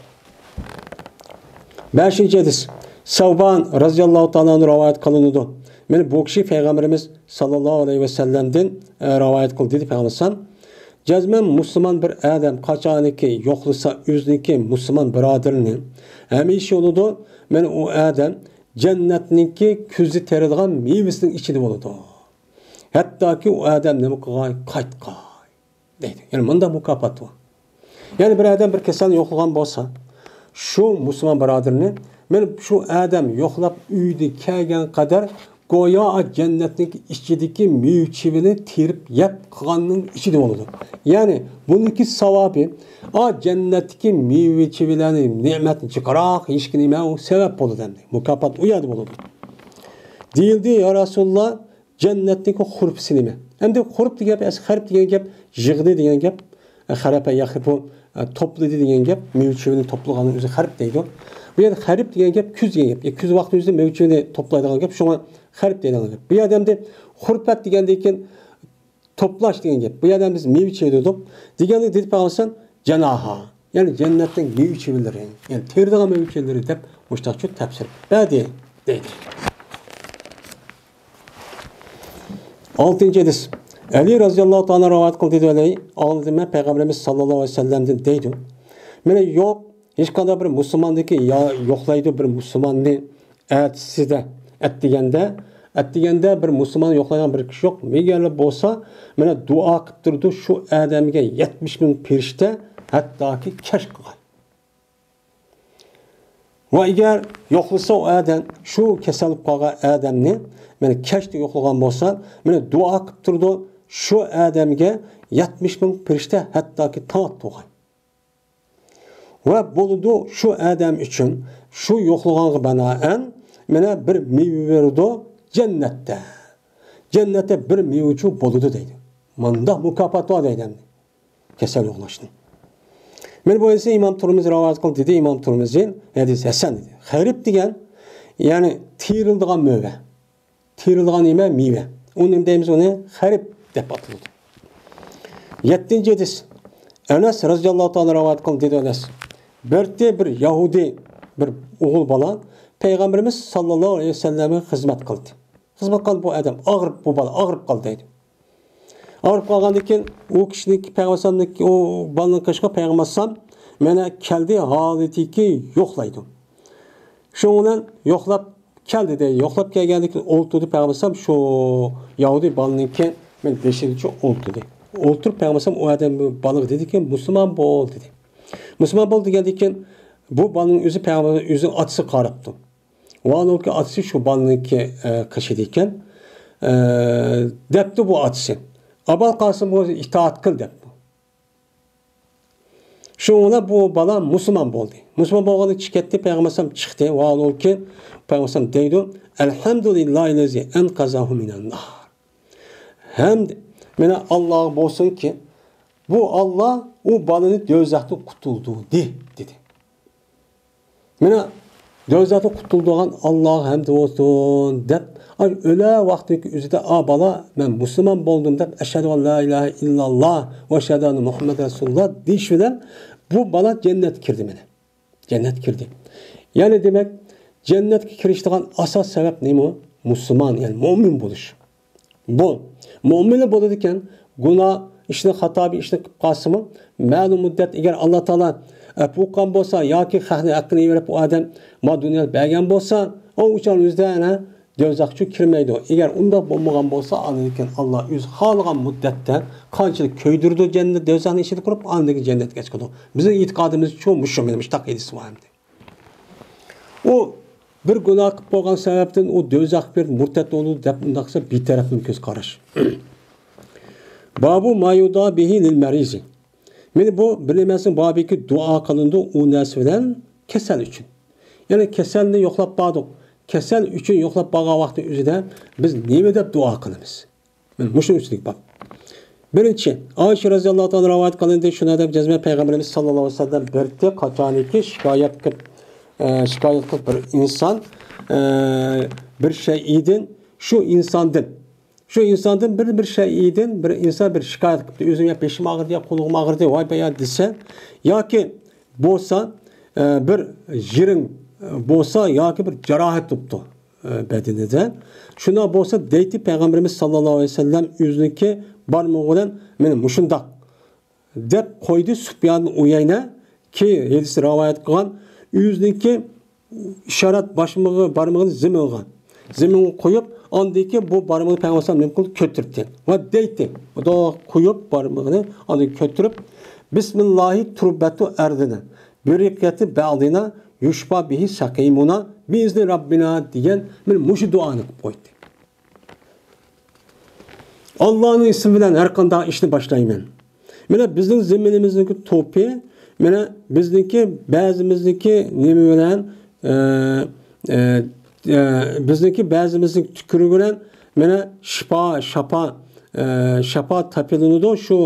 بەشىنچى ھەدىس. سەۋبان رەزىياللاھۇ تائالا ئەنھۇ رىۋايەت قىلىنىدۇ. مانا بۇ كىشى پەيغەمبىرىمىز ساللاللاھۇ ئەلەيھى ۋەسەللەمدىن، ئە، رىۋايەت قىلدى دەپ پەيغەمبەر. جەزمەن مۇسۇلمان بىر ئادەم قاچانكى يوقلىسا ئۆزىنىڭكى مۇسۇلمان بۇرادىرىنى، ھەمىشە بولىدۇ، مانا ئۇ ئادەم جەننەتنىڭكى كۆزى تېرىدىغان مېۋىسىنىڭ ئىچىدە بولىدۇ. ھەتتاكى ئۇ ئادەم نېمە قىلغاي، قايتقاي، دەيدۇ. يەنى مۇنداق مۇكاپات بار. يەنى بىر ئادەم بىر كېسەلنى يوقلىغان بولسا، شۇ مۇسۇلمان بۇرادىرىنى، مانا شۇ ئادەم يوقلاپ ئۆيىدىن كەلگەن قەدەر گويا جەننەتنىڭ ئىچىدىكى مېۋە چىۋىنى تېرىپ يەپ قىلغاننىڭ ئىچىدە بولىدۇ. يەنى بۇنىڭكى ساۋابى، ئا جەننەتتىكى مېۋە چىۋىلەرنى، نېمەتنى جىقراق يېيىشكە نېمە ئۇ سەۋەب بولىدۇ ئەمدى. مۇكاپات ئۇ يەردە بولىدۇ. دېيىلدى، يا رەسۇلاللا، جەننەتنىڭكى خۇرپىسى نېمە؟ ئەمدى خۇرپ دېگەن گەپ، خەرپ دېگەن گەپ، يىغدى دېگەن گەپ، خەرەپە يەخرىپۇ، توپلىدى دېگەن گەپ، مېۋە چىۋىنى توپلىغاننىڭ ئۆزى خەرپ دەيدۇ. بۇ يەردە خەرپ دېگەن گەپ كۈز دېگەن گەپ. كۈز ۋاقتى ئۆزىدە مېۋە چىۋىنى توپلايدىغان گەپ، شۇڭا خەرپ دەيدىغان گەپ. بۇ يەردە ئەمدى خۇرپەت دېگەندىن كېيىن توپلاش دېگەن گەپ. بۇ يەردە بىز مېۋە چىۋىنى دېدۇق. دېگەنلىك دېدى پەيغەمبەر جەناھا. يەنى جەننەتنىڭ مېۋە چىۋىلىرى، يەنى تېرىدىغان مېۋە چىۋىلىرى دەپ مۇشتاقچۇ تەپسىر بەردى، دەيدۇ. ئالتىنچى ھەدىس. ئەلى رەزىياللاھۇ تائالا رىۋايەت قىلدى، دېدى، ئەلى، ئاڭلىدىم مەن پەيغەمبىرىمىز ساللاللاھۇ ئەلەيھى ۋەسەللەمدىن، دەيدۇ. مانا يوق، ھېچقانداق بىر مۇسۇلماندىكى يا يوقلايدۇ بىر مۇسۇلماننى ئەتىسىدە، ئەتىگەندە، ئەتىگەندە بىر مۇسۇلمان يوقلايدىغان بىر كىشى يوق. مەگەرلا بولسا، مانا دۇئا قىلىپ تۇرىدۇ، شۇ ئادەمگە يەتمىش مىڭ پەرىشتە، ھەتتاكى كەچ قىلغان. ۋە ئەگەر يوقلىسا ئۇ ئادەم، شۇ كېسەل بولۇپ قالغان ئادەمنى، مانا كەچتە يوقلىغان بولسا، مانا دۇئا قىلىپ تۇرىدۇ، شۇ ئادەمگە يەتمىش مىڭ پىرىشتە ھەتتاكى تاڭ ئاتتۇرغاي. ۋە بولىدۇ شۇ ئادەم ئۈچۈن شۇ يوقلىغانغا بىنائەن مانا بىر مېۋە بېرىدۇ جەننەتتە. جەننەتتە بىر مېۋىچۇ بولىدۇ دەيدۇ. مۇنداق مۇكاپات بار دەيدۇ ئەمدى. كېسەل يوقلاشنى. مانا بۇ ھەدىسنى ئىمام تۇرمۇزى رىۋايەت قىلدى دېدى، ئىمام تۇرمۇزى ھەدىس ھەسەن دېدى. خەرىپ دېگەن، يەنى تېرىلىدىغان مېۋە. تېرىلىدىغان نېمە؟ مېۋە. ئۇنى نېمە دەيمىز؟ ئۇنى خەرىپ دەپ ئاتىلىدۇ. يەتتىنچى ھەدىس. ئەنەس رەزىياللاھۇ تائالا رىۋايەت قىلدى دېدى ئەنەس. بىرتى بىر يەھۇدىي بىر ئوغۇل بالا پەيغەمبىرىمىز ساللاللاھۇ ئەلەيھى ۋەسەللەمگە خىزمەت قىلدى. خىزمەت قىلىپ بۇ ئادەم ئاغرىپ، بۇ بالا ئاغرىپ قالدى دەيدۇ. ئاغرىپ قالغاندىن كېيىن ئۇ كىشىنىڭكى پەيغەمبەر ئەلەيھىسسالامنىڭكى ئۇ بالىنىڭ قېشىغا پەيغەمبەر ئەلەيھىسسالام مانا كەلدى، ھالىتىكى يوقلايدۇ. شۇنىڭ بىلەن يوقلاپ كەلدى دەيدۇ. يوقلاپ كەلگەندىن كېيىن ئولتۇردى پەيغەمبەر ئەلەيھىسسالام شۇ يەھۇدىي بالىنىڭكى مانا بېشىدىچۇ ئولتۇردى. ئولتۇرۇپ پەيغەمبەر ئەلەيھىسسالام ئۇ ئادەم بالىغا دېدىكى، مۇسۇلمان بول دېدى. مۇسۇلمان بول دېگەندىن كېيىن بۇ بالىنىڭ ئۆزى پەيغەمبەر ئۆزىنىڭ ئاتىسىغا قاراپتۇ. ۋاھالەنكى ئاتىسى شۇ بالىنىڭكى، ئە، قېشىدا ئىكەن. ئە، دەپتۇ بۇ ئاتىسى. ئابال قاسىم بۇ ئىتائەت قىل دەپتۇ. شۇڭا بۇ بالا مۇسۇلمان بولدى. مۇسۇلمان بولغاندىن چىقىپ كەتتى، پەيغەمبەر ئەلەيھىسسالام چىقتى. ۋاھالەنكى پەيغەمبەر ئەلەيھىسسالام دەيدۇ، ئەلھەمدۇلىللاھىللەزى ئەنقەزەھۇ مىنەننار. ھەمد مانا ئاللاغا بولسۇنكى، بۇ ئاللا ئۇ بالىنى دوزاختىن قۇتۇلدۇردى، دېدى. مانا، دوزاختىن قۇتۇلدۇرغان ئاللاغا ھەمد بولسۇن دەپ، ئاي، ئۆلە ۋاقتىدىكى ئۆزىدە، ئا، بالا، مەن مۇسۇلمان بولدۇم دەپ، ئەشھەدۇ ئەن لا ئىلاھە ئىللاللا ۋە ئەشھەدۇ ئەننە مۇھەممەدەن رەسۇلۇللا دېيىش بىلەن بۇ بالا جەننەتكە كىردى مانا. جەننەتكە كىردى. يەنى دېمەك، جەننەتكە كىرىشىدىغان ئاساس سەۋەب نېمە؟ مۇسۇلمان، يەنى مۆمىن بولۇش. بۇ مۆمىنلا بولىدىكەن، گۇناھ ئىشنى، خاتا بىر ئىشنى قىلىپ قالسىمۇ، مەلۇم مۇددەت ئەگەر ئاللا تائالا ئەپۇ قىلغان بولسا ياكى خەقنىڭ ھەققىنى يەپ ئۇ ئادەم ما دۇنيادا بەرگەن بولسا، ئۇ ئۇچان ئۆزىدە يەنە دوزاخقا كىرمەيدۇ. ئەگەر ئۇنداق بولمىغان بولسا، ئاندىن كېيىن ئاللا ئۆزى خالىغان مۇددەتتە قانچىلىك كۆيدۈرىدۇ جەننەت، دوزاخنىڭ ئىچىدە قۇرۇپ، ئاندىن كېيىن جەننەتكە چىقىدۇ. بىزنىڭ ئېتىقادىمىزچۇ مۇشۇ، مانا مۇشۇنداق ھەدىس بار ئەمدى. ئۇ بىر گۇناھ قىلىپ بولغان سەۋەبتىن ئۇ دوزاخقا بېرىپ مۇرتەت بولىدۇ دەپ ئۇنداق قىلسا بىتەرەپلىمە كۆز قاراش. بابۇ ما يۇدا بىھى لىل مەرىزى. مانا بۇ بىر نېمىسىنىڭ بابىكى دۇئا قىلىنىدۇ ئۇ نەرسە بىلەن كېسەل ئۈچۈن. يەنى كېسەلنى يوقلاپ باردۇق. كېسەل ئۈچۈن يوقلاپ بارغان ۋاقتى ئۆزىدە بىز نېمە دەپ دۇئا قىلىمىز؟ مانا مۇشۇنىڭ ئۈستىدىكى باب. بىرىنچى، ئائىشە رەزىياللاھۇ تائالا رىۋايەت قىلىندى، شۇنى دەپ جەزمەن پەيغەمبىرىمىز ساللاللاھۇ ئەلەيھى ۋەسەللەم بىرتى قاچانكى شىكايەت قىلىپ، ئە، شىكايەت قىلىپ بىر ئىنسان، ئە، بىر شەيئىدىن، شۇ ئىنساندىن، شۇ ئىنساندىن بىر، بىر شەيئىدىن بىر ئىنسان بىر شىكايەت قىلىپتۇ، ئۆزۈم يا بېشىم ئاغرىدى، يا قولۇم ئاغرىدى، ۋاي بايا دېسە، ياكى بولسا، ئە، بىر يېرىڭ، ئە، بولسا ياكى بىر جاراھەت بوپتۇ، ئە، بەدىنىدە. شۇنداق بولسا دەيتتى پەيغەمبىرىمىز ساللاللاھۇ ئەلەيھى ۋەسەللەم ئۆزىنىڭكى بارمىقى بىلەن مانا مۇشۇنداق دەپ قويدى سۇپيان ئۇيەينە، كى ھەدىسنى رىۋايەت قىلغان، ئۆزىنىڭكى ئىشارەت باشمىقى بارمىقىنى زېمىنغا، زېمىنغا قويۇپ، ئاندىن كېيىن بۇ بارمىقىنى پەيغەمبەر ئەلەيھىسسالام نېمە قىلدى؟ كۆتۈردى. ۋە دەيتتى، مۇنداق قويۇپ بارمىقىنى ئاندىن كۆتۈرۈپ، بىسمىللاھى تۇربەتۇ ئەردىنا، بىرىقەتى بەئدىنا، يۇشپا بىھى سەقىمۇنا، بىئىزنى رەببىنا دېگەن مانا مۇشۇ دۇئانى قىلىپ قويدى. ئاللانىڭ ئىسمى بىلەن ھەر قانداق ئىشنى باشلايمەن. مانا بىزنىڭ زېمىنىمىزنىڭكى توپى، مانا بىزنىڭكى بەزىمىزنىڭكى نېمە بىلەن، ئە، ئە، ئە، بىزنىڭكى بەزىمىزنىڭ تۈكۈرۈگى بىلەن، مانا شىپا، شاپا، ئە، شاپا تېپىلىنىدۇ. شۇ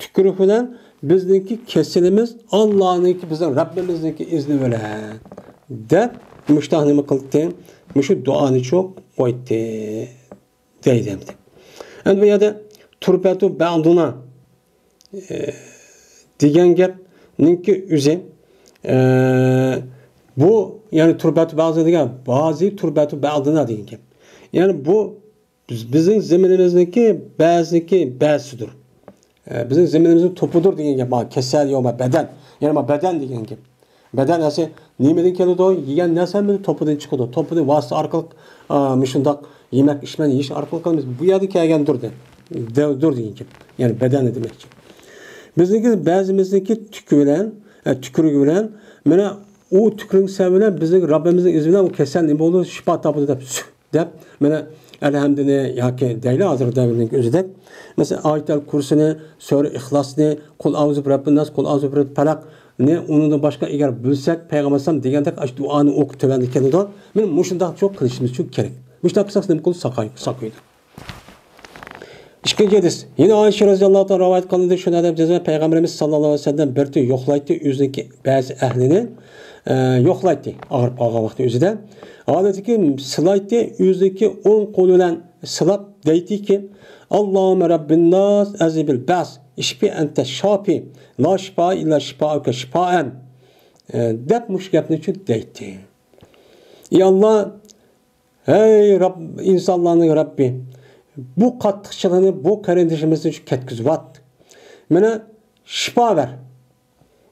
تۈكۈرۈك بىلەن بىزنىڭكى كېسىلىمىز ئاللانىڭكى، بىزنىڭ رەببىمىزنىڭكى ئىزنى بىلەن دەپ مۇشۇنداق نېمە قىلدى؟ مۇشۇ دۇئانى چوق قويدى. دەيدۇ ئەمدى. ئەمدى بۇ يەردە تۇربەتۇ بەئدۇنا، ئە، دېگەن گەپنىڭكى ئۆزى، ئە، بۇ، يەنى تۇربەتۇ بەئدۇنا دېگەن، بازى تۇربەتۇ بەئدۇنا دېگەن گەپ. يەنى بۇ بىز، بىزنىڭ زېمىنىمىزنىڭكى بەزىنىڭكى بەزىسىدۇر. ئە، بىزنىڭ زېمىنىمىزنىڭ توپىدۇر دېگەن گەپ. ما كېسەل يوق، ما بەدەن. يەنى ما بەدەن دېگەن گەپ. بەدەن ئەسلى نېمىدىن كېلىدۇ؟ يېگەن نەرسە ھەممىسى توپىدىن چىقىدۇ. توپىنى ۋاسىتە ئارقىلىق، ئا، مۇشۇنداق يېمەك ئىچمەك يېيىش ئارقىلىق قىلىمىز. بۇ يەردىن كەلگەندۇر دە-، دۇر دېگەن گەپ. يەنى بەدەننى دېمەكچى. بىزنىڭكى بەزىمىزنىڭكى تۈكى بىلەن، ئە، تۈكۈرۈكى بىلەن، مانا ئۇ تۈكۈرۈك سەۋەبى بىلەن بىزنىڭ رەببىمىزنىڭ ئىزنى بىلەن ئۇ كېسەل نېمە بولىدۇ؟ شىپا تاپىدۇ دەپ، دەپ، مانا ئەلھەمدىنى ياكى دەيلى ھازىر دەۋرنىڭ ئۆزىدەك، مەسىلەن، ئايەتەل كۇرسىنى، سۈرە ئىخلاسنى، قۇل ئەئۇزۇ بىرەببىنناس، قۇل ئەئۇزۇ بىرەببىل پەلەقنى ئۇنىڭدىن باشقا ئەگەر بىلسەك، پەيغەمبەر ئەلەيھىسسالام دېگەندەك ئاشۇ دۇئانى ئوقۇپ تۆۋەندە كېلىدۇ. مانا مۇشۇنداق چوق قىلىشىمىز چوق كېرەك. مۇشۇنداق قىلساق نېمە قىلىدۇ؟ ساقاي-، ساقىيىدۇ. ئىككىنچى ھەدىس. يەنە ئائىشە رەزىياللاھۇ تائالا رىۋايەت قىلىندى، شۇنى دەپ جەزمەن پەيغەمبىرىمىز ساللاللاھۇ ئەلەيھى ۋەسەللەم بىر تۈنى يوقلايتتى ئۆزىنىڭكى بەزى ئەھلىنى، ئە، يوقلايتتى، ئاغرىپ قالغان ۋاقتى ئۆزىدە. ھالەتتىكى سىلايتتى ئۆزىنىڭكى ئوڭ قولى بىلەن سىلاپ دەيتتىكى، «ئاللاھۇممە رەببىنناس، ئەزھىبىل بەس، ئىشفى ئەنتە شافى، لا شىفا ئىللا شىفائۇكە شىفائەن.» ئە، دەپ مۇشۇ گەپنى شۇ دەيتتى. ئى ئاللا، ھەي رەب، ئىنسانلارنىڭ رەببى، بۇ قاتتىق چىلىنى بۇ قېرىندىشىمىزدىن شۇ كەتكۈزۈۋەت. مانا شىپا بەر.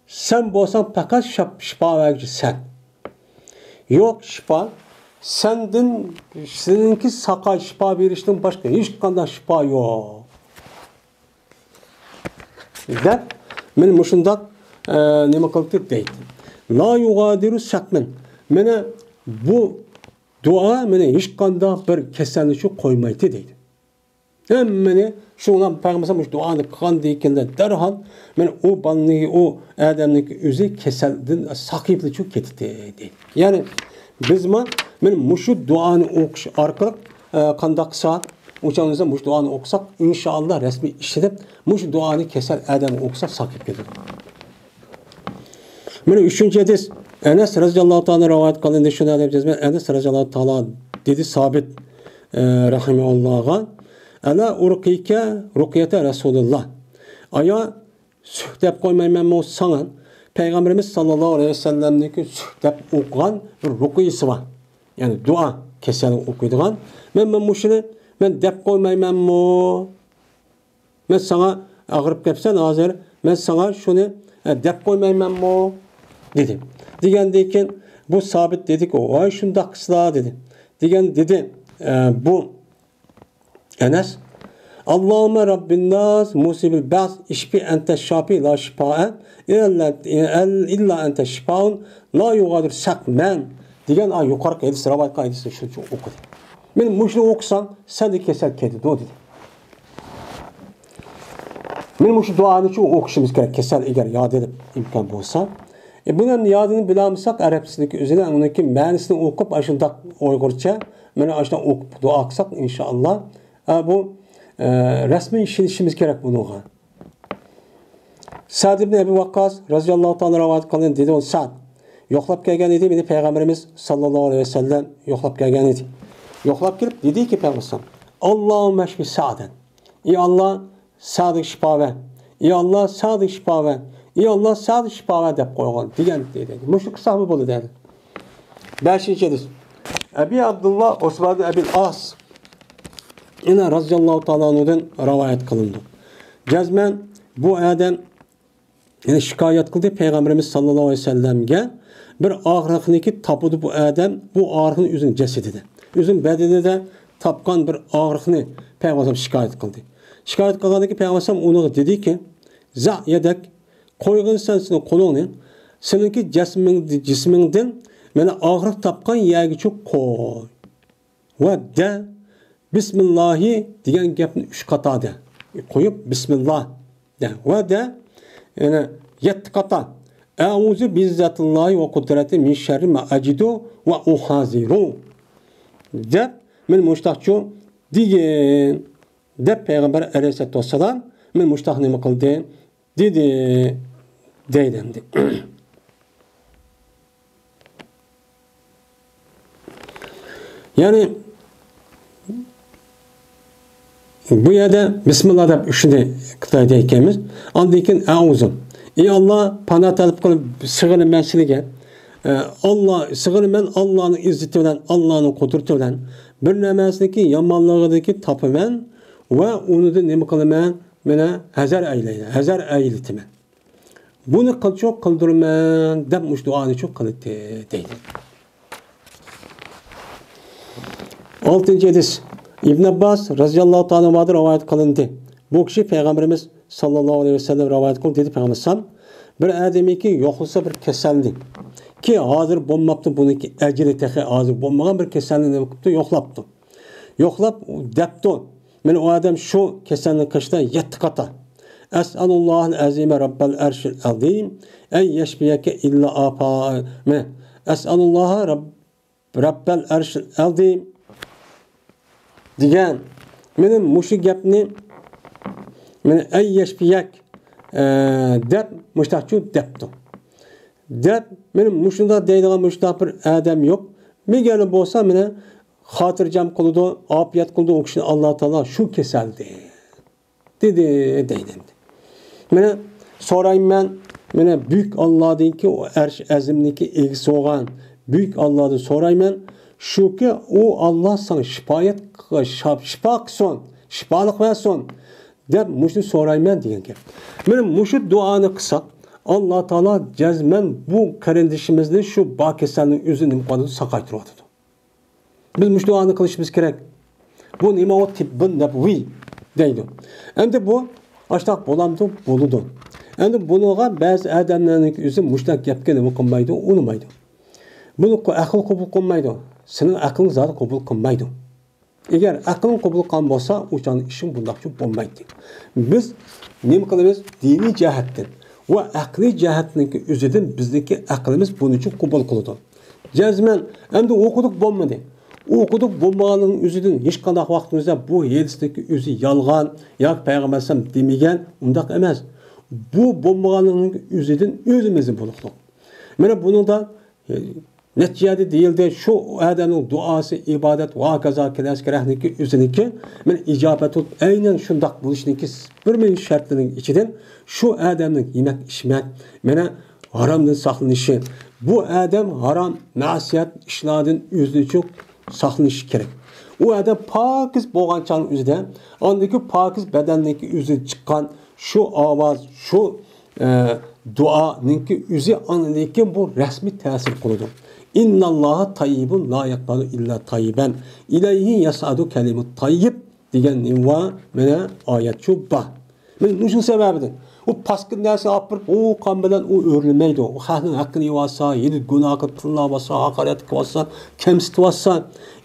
سەن بولساڭ پەقەت شاپ-، شىپا بەرگۈچى سەن. يوق شىپا، سەندىن، سېنىڭكى ساقاي شىپا بېرىشتىن باشقا ھېچقانداق شىپا يوق. دەپ، مانا مۇشۇنداق، ئە، نېمە قىلدى دەيدۇ. لا يۇغادىرۇ سەقمەن. مانا بۇ دۇئا مانا ھېچقانداق بىر كېسەلنى شۇ قويمايتتى دەيدۇ. ھەممىنى شۇڭا پەيغەمبەر مۇشۇ دۇئانى قىلغاندىن كېيىن دەرھال مانا ئۇ بالىنىڭ، ئۇ ئادەمنىڭ ئۆزى كېسەلدىن ساقىيىپلا چىقىپ كېتىتتى دەيدۇ. يەنى بىزمۇ مانا مۇشۇ دۇئانى ئوقۇش ئارقىلىق، ئە، قانداق قىلسا، ئوچاقلىسا مۇشۇ دۇئانى ئوقۇساق، ئىنشائاللا رەسمىي ئىشلىنىپ، مۇشۇ دۇئانى كېسەل ئادەم ئوقۇسا ساقىيىپ كېتىدۇ. مانا ئۈچىنچى ھەدىس. ئەنەس رەزىياللاھۇ تائالا رىۋايەت قىلىندى، شۇنى دەپ جەزمەن ئەنەس رەزىياللاھۇ تائالا دېدى سابىت، ئە، رەھىمەھۇللاھقا، «ئەلا ئۇرقىكە رۇقيەتە رەسۇلىللا.» ئايا، سۈھ دەپ قويمايمەنمۇ ساڭا؟ پەيغەمبىرىمىز ساللاللاھۇ ئەلەيھى ۋەسەللەمنىڭكى سۈھ دەپ ئوقۇغان بىر رۇقىيىسى بار. يەنى دۇئا، كېسەلنى ئوقۇيدىغان. مەن، مەن مۇشۇنى مەن دەپ قويمايمەنمۇ؟ مەن ساڭا ئاغرىپ كەپسەن ھازىر، مەن ساڭا شۇنى، ئە، دەپ قويمايمەنمۇ؟ دېدى. دېگەندىن كېيىن بۇ سابىت دېدىكى، ۋاي شۇنداق قىلسىلا دېدى. دېگەن دېدى، ئە، بۇ ئەنەس، «ئاللاھۇممە رەببىنناس، مۇسىبىل بەس، ئىشفى ئەنتە شافى، لا شىفائە ئىللا، ئىللا ئەنتە شىفائۇن، لا يۇغادىر سەقمەن» دېگەن، ئا، يۇقىرىقى ھەدىس، رىۋايەت قىلغان ھەدىسنى شۇنچە ئوقۇدى. مانا مۇشۇنى ئوقۇساڭ، سەندە كېسەل كېتىدۇ دېدى. مانا مۇشۇ دۇئانى شۇ ئوقۇشىمىز كېرەك، كېسەل ئەگەر يادىلىپ ئىمكان بولسا. ئە، بۇنى يادىنى بىلەلمىسەك، ئەرەبچىسىدىكى ئۆزىنى، ئۇنىڭكى مەنىسىنى ئوقۇپ، ئاشۇنداق ئۇيغۇرچە، مانا ئاشۇنداق ئوقۇپ دۇئا قىلساق، ئىنشائاللا، ئە، بۇ، ئە، رەسمىي ئىشىنىشىمىز كېرەك بۇنىڭغا. سەد ئىبن ئەبى ۋەققاس رەزىياللاھۇ تائالا رىۋايەت قىلغان دېدى، ئۇ سەد يوقلاپ كەلگەن ئىدى، مېنى پەيغەمبىرىمىز ساللاللاھۇ ئەلەيھى ۋەسەللەم يوقلاپ كەلگەن ئىدى. يوقلاپ كېلىپ دېدىكى پەيغەمبەر، «ئاللاھۇممە ئەشفى سەدەن.» ئى ئاللا، سەدىگە شىپا بەر. ئى ئاللا، سەدىگە شىپا بەر. ئى ئاللا، سەدىگە شىپا بەر دەپ قويغان دېگەن دېدى. مۇشۇ قىلساقمۇ بولىدۇ دەيدۇ. بەشىنچى ھەدىس. ئەبى ئابدۇللا ئۇسمان ئەبىل ئاس يەنە رەزىياللاھۇ تائالا ئەنھۇدىن رىۋايەت قىلىنىدۇ. جەزمەن بۇ ئادەم يەنە شىكايەت قىلدى پەيغەمبىرىمىز ساللاللاھۇ ئەلەيھى ۋەسەللەمگە، بىر ئاغرىقنىكى تاپىدۇ بۇ ئادەم، بۇ ئاغرىقنى ئۆزىنىڭ جەسىتىدە، ئۆزىنىڭ بەدىنىدە تاپقان بىر ئاغرىقنى پەيغەمبەر شىكايەت قىلدى. شىكايەت قىلغاندىن كېيىن پەيغەمبەر ئۇنىڭغا دېدىكى، «زە يەدەك، قويغىن سەن سېنىڭ قولۇڭنى، سېنىڭكى جەسمىڭ-، جىسمىڭدىن مانا ئاغرىق تاپقان يەرگىچە قوي.» ۋە دە، بىسمىللاھى دېگەن گەپنى ئۈچ قاتا دە. قويۇپ، بىسمىللا دە. ۋە دە، يەنە يەتتە قاتا. ئەئۇزۇ بىئىززەتىللاھى ۋە قۇدرەتى مىن شەررى ما ئەجىدۇ ۋە ئۇھازىرۇ. دەپ، مەن مۇشتاقچۇ دېگىن. دەپ، پەيغەمبەر ئەلەيھىسسالاتۇ ۋەسسالام، مەن مۇشتاق نېمە قىلدى؟ دېدى، دەيدۇ ئەمدى. يەنى، بۇ يەردە بىسمىللا دەپ ئۈچىنى قىتاي دەيدىكەنمىز. ئاندىن كېيىن ئەئۇزۇ. ئى ئاللا، پانا تەلەپ قىلىپ سىغىنىمەن سېنىڭگە. ئە، ئاللا، سىغىنىمەن ئاللانىڭ ئىززىتى بىلەن، ئاللانىڭ قۇدرىتى بىلەن. بىر نەرسىنىڭكى يامانلىقىدىكى تاپىمەن ۋە ئۇنىڭدىن نېمە قىلىمەن؟ مانا ھەزەر ئەيلەيمەن، ھەزەر ئەيلىتىمەن. بۇنى قىلچۇ قىلدۇرىمەن دەپ مۇشۇ دۇئانى شۇ قىلدى دەيدۇ. ئالتىنچى ھەدىس. ئىبن ئابباس رەزىياللاھۇ تائالا ئەنھۇدىن رىۋايەت قىلىندى. بۇ كىشى پەيغەمبىرىمىز ساللاللاھۇ ئەلەيھى ۋەسەللەم رىۋايەت قىلدى دېدى پەيغەمبەر ئەلەيھىسسالام، بىر ئادەمكى يوقلىسا بىر كېسەلنى، كى ھازىر بولماپتۇ، بۇنىڭكى ئەجىلى تېخى ھازىر بولمىغان بىر كېسەلنى نېمە قىپتۇ؟ يوقلاپتۇ. يوقلاپ دەپتۇ. مانا ئۇ ئادەم شۇ كېسەلنىڭ قېشىدا يەتتە قاتا. ئەسئەلۇللاھىل ئەزىمە رەببەل ئەرشىل ئەزىم ئەن يەشفىيەكە ئىللا ئاپا، مانا، ئەسئەلۇللاھە رەب-، رەببەل ئەرشىل ئەزىم دېگەن. مانا مۇشۇ گەپنى، مانا، ئەن يەشفىيەك، ئە، دەپ مۇشتاقچۇ دەپتۇ. دەپ، مانا مۇشۇنداق دەيدىغان مۇشۇنداق بىر ئادەم يوق. مېگەر بولسا، مانا، خاتىرجەم قىلىدۇ، ئاپىيەت قىلىدۇ ئۇ كىشىنى ئاللا تائالا شۇ كېسەلدىن. دېدى، دەيدۇ ئەمدى. مانا سورايمەن، مانا بۈيۈك ئاللادىنكى، ئۇ ئەرش ئەزىمنىڭكى ئىگىسى بولغان بۈيۈك ئاللادىن سورايمەن، شۇكى ئۇ ئاللا ساڭا شىپايەت، شىپ-، شىپا قىلسۇن، شىپالىق بەرسۇن، دەپ مۇشۇنى سورايمەن دېگەن گەپ. مانا مۇشۇ دۇئانى قىلساق، ئاللا تائالا جەزمەن بۇ قېرىندىشىمىزنى شۇ بار كېسەلنىڭ ئۆزى نېمە قىلىدۇ؟ ساقايتۇرۇۋاتىدۇ. بىز مۇشۇ دۇئانى قىلىشىمىز كېرەك. بۇ نېمە ئۇ؟ تىببۇن نەبەۋىي دەيدۇ. ئەمدى بۇ ئاشتاق بولامدۇ؟ بولىدۇ. ئەمدى بۇنىڭغا بەزى ئادەملەرنىڭ ئۆزى مۇشۇنداق گەپكە نېمە قىلمايدۇ؟ ئۇنىمايدۇ. بۇنى قو-، ئەقىل قوبۇل قىلمايدۇ. سېنىڭ ئەقلىڭ زادى قوبۇل قىلمايدۇ. ئەگەر ئەقلىڭ قوبۇل قىلغان بولسا، ئۇ چاغنىڭ ئىشىڭ بۇنداقچە بولمايتتى. بىز نېمە قىلىمىز؟ دىنىي جەھەتتىن ۋە ئەقلىي جەھەتنىڭكى ئۆزىدىن بىزنىڭكى ئەقلىمىز بۇنىچە قوبۇل قىلىدۇ. جەزمەن، ئەمدى ئوقۇدۇق بولمىدى. ئوقۇدۇق بولمىغاننىڭ ئۆزىدىن ھېچقانداق ۋاقتىمىزدا بۇ ھەدىسنىڭكى ئۆزى يالغان ياكى پەيغەمبەر ئەلەيھىسسالام دېمىگەن، ئۇنداق ئەمەس. بۇ بولمىغاننىڭ ئۆزىدىن ئۆزىمىزنى بولۇقلۇق. مانا بۇنىڭدا، ئە، نەچچە يەردە دېيىلدى، شۇ ئادەمنىڭ دۇئاسى، ئىبادەت ۋە ھاكازا كېلەسكى رەھنىكى ئۆزىنىڭكى، مانا ئىجابەت بولۇپ، ئەينەن شۇنداق بولۇشنىڭكى بىر مۇھىم شەرتلىرىنىڭ ئىچىدىن شۇ ئادەمنىڭ يېمەك، ئىچمەك، مانا ھارامدىن ساقلىنىشى. بۇ ئادەم ھارام، مەسىيەت ئىشلاردىن ئۆزىنى چوق ساقلىنىشى كېرەك. ئۇ ئادەم پاكىز بولغان چاغنىڭ ئۆزىدە، ئاندىن كېيىن پاكىز بەدەننىڭكى ئۆزىدىن چىققان شۇ ئاۋاز، شۇ، ئە، دۇئانىڭكى ئۆزى ئاندىن كېيىن بۇ رەسمىي تەسىر قىلىدۇ. ئىنناللاھا تاييىبۇن لا يەقبەلۇ ئىللا تاييىبەن. ئىلەيھى يەسئەدۇ كەلىمۇت تاييىب دېگەن نېمە بار؟ مانا ئايەت شۇ بار. مانا مۇشۇ سەۋەبىدىن ئۇ پاسكىنا نەرسىنى ئاپىرىپ، ئۇ قان بىلەن ئۇ ئۆرلىمەيدۇ. ئۇ خەقنىڭ ھەققىنى يېۋالسا، يەنە گۇناھ قىلىپ، تىللاۋاتسا، ھاقارەت قىلىۋاتسا، كەمسىتىۋاتسا،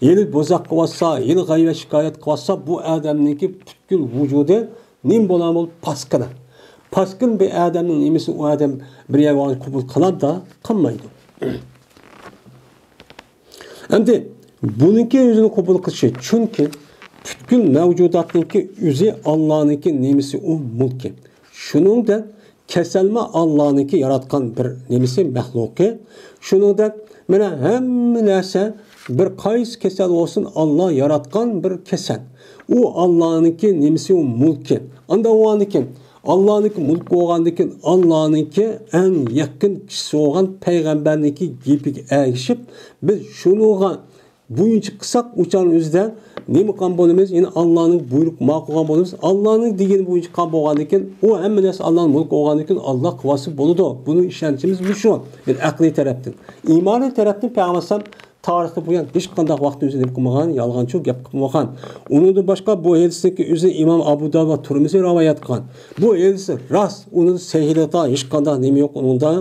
يەنە بوزەك قىلىۋاتسا، يەنە غەيۋەت شىكايەت قىلىۋاتسا، بۇ ئادەمنىڭكى پۈتكۈل ۋۇجۇدى نېمە بولغان بولۇپ؟ پاسكىنا. پاسكىنا بىر ئادەمنىڭ نېمىسىنى ئۇ ئادەم بىر يەرگە قوبۇل قىلامدا؟ قىلمايدۇ. ئەمدى بۇنىڭكى ئۆزىنى قوبۇل قىلىشى، چۈنكى پۈتكۈل مەۋجۇداتنىڭكى ئۆزى ئاللانىڭكى نېمىسى ئۇ؟ مۈلكى. شۇنىڭدەك كېسەلمۇ ئاللانىڭكى ياراتقان بىر نېمىسى، مەخلۇقى. شۇنىڭدەك مانا ھەممە نەرسە، بىر قايسى كېسەل بولسۇن، ئاللا ياراتقان بىر كېسەل. ئۇ ئاللانىڭكى نېمىسى؟ ئۇ مۈلكى. ئاندا بولغاندىكىن، ئاللانىڭكى مۈلكى بولغاندىكىن، ئاللانىڭكى ئەڭ يېقىن كىشىسى بولغان پەيغەمبەرنىڭكى گېپىگە ئەگىشىپ، بىز شۇنىڭغا بويۇنچە قىلساق، ئۇ چاغنىڭ ئۆزىدە نېمە قىلغان بولىمىز؟ يەنى ئاللانىڭ بۇيرۇقى ماقۇل قىلغان بولىمىز. ئاللانىڭ دېگىنى بويىچە قىلغان بولغاندىكىن، ئۇ ھەممە نەرسە ئاللانىڭ مۈلكى بولغاندىكىن، ئاللا قىلىۋالسا بولىدۇ. بۇنىڭ ئىشەنچىمىز مۇشۇ. يەنى ئەقلىي تەرەپتىن. ئىمانىي تەرەپتىن پەيغەمبەر ئەلەيھىسسالام تارىختا بۇيان ھېچقانداق ۋاقىتتا ئۆزى نېمە قىلمىغان، يالغانچۇ گەپ قىلمىغان. ئۇنىڭدىن باشقا بۇ ھەدىسنىڭكى ئۆزى ئىمام ئەبۇ داۋۇد ۋە تۇرمۇزى رىۋايەت قىلغان. بۇ ھەدىس راست، ئۇنىڭ سەھىھلىكىدە ھېچقانداق نېمە يوق ئۇنىڭدا.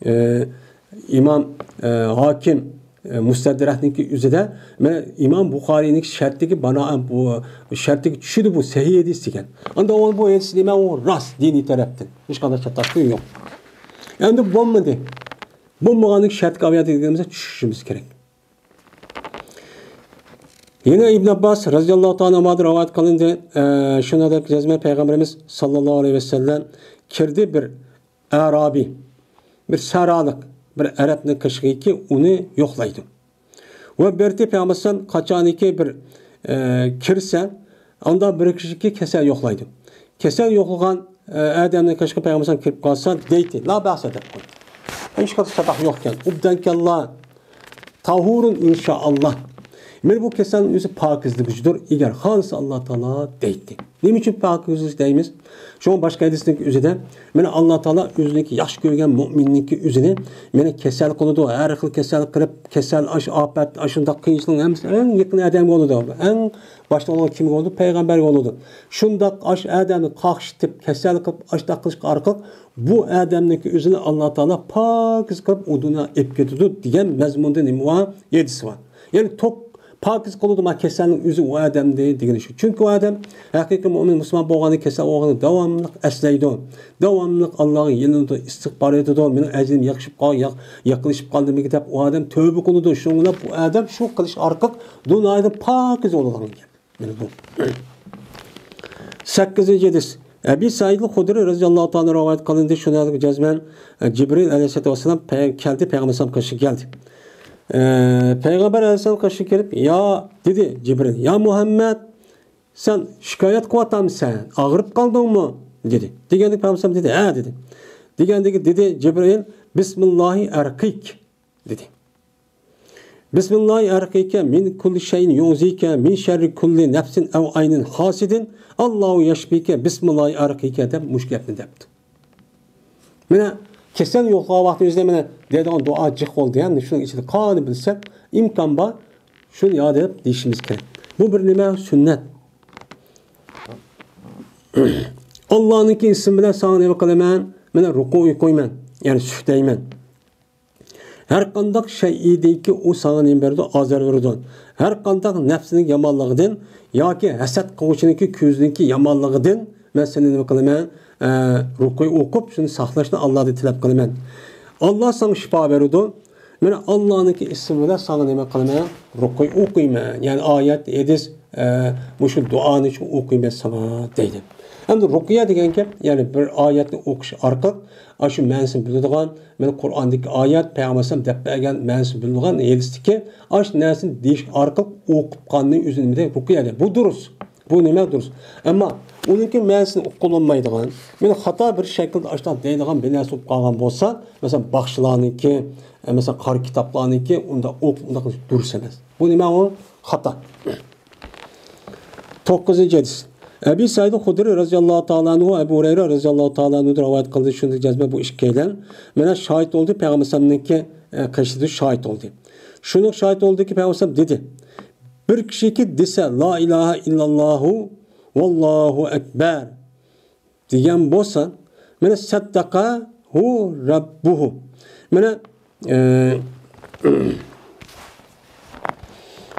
ئى، ئىمام، ئى، ھاكىم، ئى، مۇستەدرەكنىڭكى ئۆزىدە، مانا ئىمام بۇخارىينىڭكى شەرتىگە بىنائەن بۇ شەرتىگە چۈشىدۇ بۇ سەھىھ ھەدىس دېگەن. ئاندا ئۇ بۇ ھەدىس نېمە؟ ئۇ راست دىنىي تەرەپتىن. ھېچقانداق چاتاقلىقى يوق. ئەمدى بولمىدى. بولمىغاندىكى شەرتكە ئاۋايات دېگىنىمىزدە چۈشۈشىمىز كېرەك. يەنە ئىبن ئابباس رەزىياللاھۇ تائالا ئانھۇمادىن رىۋايەت قىلىندى. ئە، شۇنىڭدەك جەزمەن پەيغەمبىرىمىز ساللاللاھۇ ئەلەيھى ۋەسەللەم كىردى بىر ئەرابىي، بىر سەھرالىق، بىر ئەرەبنىڭ قېشىغىكى ئۇنى يوقلايدۇ. ۋە بىرتى پەيغەمبەر ئەلەيھىسسالام قاچانكى بىر، ئە، كىرسە، ئاندا بىر كىشىكى كېسەل يوقلايدۇ. كېسەل يوقلىغان، ئە، ئادەمنىڭ قېشىغا پەيغەمبەر ئەلەيھىسسالام كىرىپ قالسا، دەيتتى، لا بەسە دەپ قويدى. ھېچقانداق چاتاق يوقكەن. ئۇبدەنكەللا تاھۇرۇن ئىنشائاللا. مانا بۇ كېسەلنىڭ ئۆزى پاكىزلىگۈچىدۇر، ئەگەر خالىسا ئاللا تائالا دەيتتى. نېمە ئۈچۈن پاكىزلىك دەيمىز؟ شۇڭا باشقا ھەدىسنىڭ ئۆزىدە، مانا ئاللا تائالا ئۆزىنىڭكى ياخشى كۆرگەن مۇئمىننىڭكى ئۆزىنى، مانا كېسەل قىلىدۇ، ھەر خىل كېسەل قىلىپ، كېسەل، ئاش، ئاپەت، ئاشۇنداق قىيىنچىلىق ھەممىسى ئەڭ يېقىن ئادەمگە بولىدۇ. ئەڭ باشتا بولغان كىمگە بولىدۇ؟ پەيغەمبەرگە بولىدۇ. شۇنداق ئاش ئادەمنى قاقشىتىپ، كېسەل قىلىپ، ئاشۇنداق قىلىشقا ئارقىلىق بۇ ئادەمنىڭكى ئۆزىنى ئاللا تائالا پاكىز قىلىپ، ئۇ دۇنيا ئېلىپ كېتىدۇ دېگەن مەزمۇندا نېمە بار؟ ھەدىس بار. يەنى توك پاكىز قىلىدۇ، ما كېسەلنىڭ ئۆزى ئۇ ئادەمدە دېگىنى شۇ. چۈنكى ئۇ ئادەم ھەقىقىي مۆمىن مۇسۇلمان بولغاندا كېسەل بولغاندا داۋاملىق ئەسلەيدۇ. داۋاملىق ئاللاغا يېلىنىدۇ، ئىستىغپار ئېيتىدۇ، مېنىڭ ئەجىلىم يېقىشىپ قال-، ياق-، يېقىنلىشىپ قالدىمىكىن دەپ ئۇ ئادەم تۆبە قىلىدۇ. شۇنىڭ بىلەن بۇ ئادەم شۇ قىلىش ئارقىلىق دۇنيادىن پاكىز بولىدىغان گەپ. مانا بۇ. سەككىزىنچى ھەدىس. ئەبى سەئىد خۇدرى رەزىياللاھۇ تائالا رىۋايەت قىلىندى. شۇنىڭدىن جەزمەن، ئە، جىبرىل ئەلەيھىسسالاتۇ ۋەسسالام پەي-، كەلدى، پەيغەمبەر ئەلەيھىسسالام قېشىغا كەلدى. ئە، پەيغەمبەر ئەلەيھىسسالام قېشىغا كېلىپ، يا، دېدى جىبرىل، يا مۇھەممەد، سەن شىكايەت قىلىۋاتامسەن؟ ئاغرىپ قالدىڭمۇ؟ دېدى. دېگەندە پەيغەمبەر ئەلەيھىسسالام دېدى، ھە، دېدى. دېگەندىكى دېدى جىبرىل، بىسمىللاھى ئەرقىك، دېدى. بىسمىللاھى ئەرقىكە مىن كۇللى شەيئىن يۇزىكە مىن شەررى كۇللى نەفسىن ئەۋ ئەينىن ھاسىدىن، ئاللاھۇ يەشفىكە بىسمىللاھى ئەرقىكە دەپ مۇشۇ گەپنى دەپتۇ. مانا كېسەل يوقىغان ۋاقتى ئۆزىدە مانا دەيدىغان دۇئا جىق بولدى. يەنى شۇنىڭ ئىچىدە قالغىنى بىلسەك، ئىمكان بار شۇنى يا دەپ دېيىشىمىز كېرەك. بۇ بىر نېمە؟ سۈننەت. ئاللانىڭكى ئىسمى بىلەن ساڭا نېمە قىلىمەن؟ مانا رۇكۇ ئوقۇيمەن، يەنى سۈكۈتەيمەن. ھەر قانداق شەيئىدىنكى ئۇ ساڭا نېمە بېرىدۇ؟ ئازار بېرىدۇ. ھەر قانداق نەپسىنىڭ يامانلىقىدىن ياكى ھەسەت قىلغۇچىنىڭكى كۆزىنىڭكى يامانلىقىدىن مەن سېنى نېمە قىلىمەن؟ ئە، رۇقۇي ئوقۇپ، شۇنى ساقلاشنى ئاللادىن تىلەپ قىلىمەن. ئاللا ساڭا شىپا بېرىدۇ. مەن ئاللانىڭكى ئىسمى بىلەن ساڭا نېمە قىلىمەن؟ رۇقۇي ئوقۇيمەن. يەنى ئايەت، ھەدىس، ئە، مۇشۇ دۇئانى شۇ ئوقۇيمەن ساڭا دەيدۇ. ئەمدى رۇقىيە دېگەن گەپ، يەنى بىر ئايەتنى ئوقۇش ئارقىلىق، ئاشۇ مەنىسىنى بىلىدىغان، مانا قۇرئاندىكى ئايەت، پەيغەمبەر ئەلەيھىسسالام دەپ بەرگەن مەنىسىنى بىلىدىغان ھەدىستىكى ئاشۇ نەرسىنى دېيىش ئارقىلىق ئوقۇپ قالغىنى ئۆزىنى رۇقىيە دەيدۇ. بۇ دۇرۇس. بۇ نېمە دۇرۇس؟ ئەمما ئۇنىڭكى مەنىسىنى ئۇققىلى بولمايدىغان، مانا خاتا بىر شەكىلدە ئاشۇنداق دەيدىغان بىر نەرسە بولۇپ قالغان بولسا، مەسىلەن، باخشىلارنىڭكى، ئە، مەسىلەن، قارا كىتابلارنىڭكى ئۇنداق ئوق-، ئۇنداق دۇرۇس ئەمەس. بۇ نېمە ئۇ؟ خاتا. توققۇزىنچى ھەدىس. ئەبى سەئىد خۇدرى رەزىياللاھۇ تائالا ئەنھۇ، ئەبۇ ھۇرەيرە رەزىياللاھۇ تائالا ئەنھۇدىن رىۋايەت قىلدى. شۇنى جەزمەن بۇ ئىككىيلەن مانا شاھىت بولدى، پەيغەمبەر ئەلەيھىسسالامنىڭكى، ئە، قېشىدا شاھىت بولدى. شۇنىڭ شاھىت بولدىكى، پەيغەمبەر ئەلەيھىسسالام دېدى، بىر كىشىكى دېسە، لا ئىلاھە ئىللاللاھۇ ۋاللاھۇ ئەكبەر دېگەن بولسا، مانا سەددەقەھۇ رەببۇھۇ. مانا، ئە،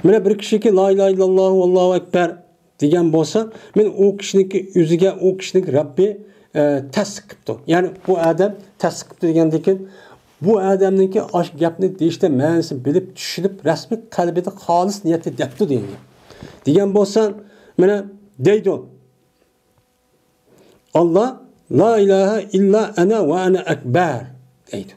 مانا بىر كىشىكى لا ئىلاھە ئىللاللاھۇ ۋاللاھۇ ئەكبەر دېگەن بولسا، مانا ئۇ كىشىنىڭكى ئۆزىگە ئۇ كىشىنىڭ رەببى، ئە، تەستىق قىپتۇ. يەنى بۇ ئادەم تەستىق قىپتۇ دېگەندىن كېيىن، بۇ ئادەمنىڭكى ئاشۇ گەپنى دېيىشتە مەنىسىنى بىلىپ، چۈشىنىپ، رەسمىي قەلبىدە خالىس نىيەتتە دەپتۇ دېگەن گەپ. دېگەن بولسا، مانا دەيدۇ. ئاللا، لا ئىلاھە ئىللا ئەنە ۋە ئەنە ئەكبەر دەيدۇ.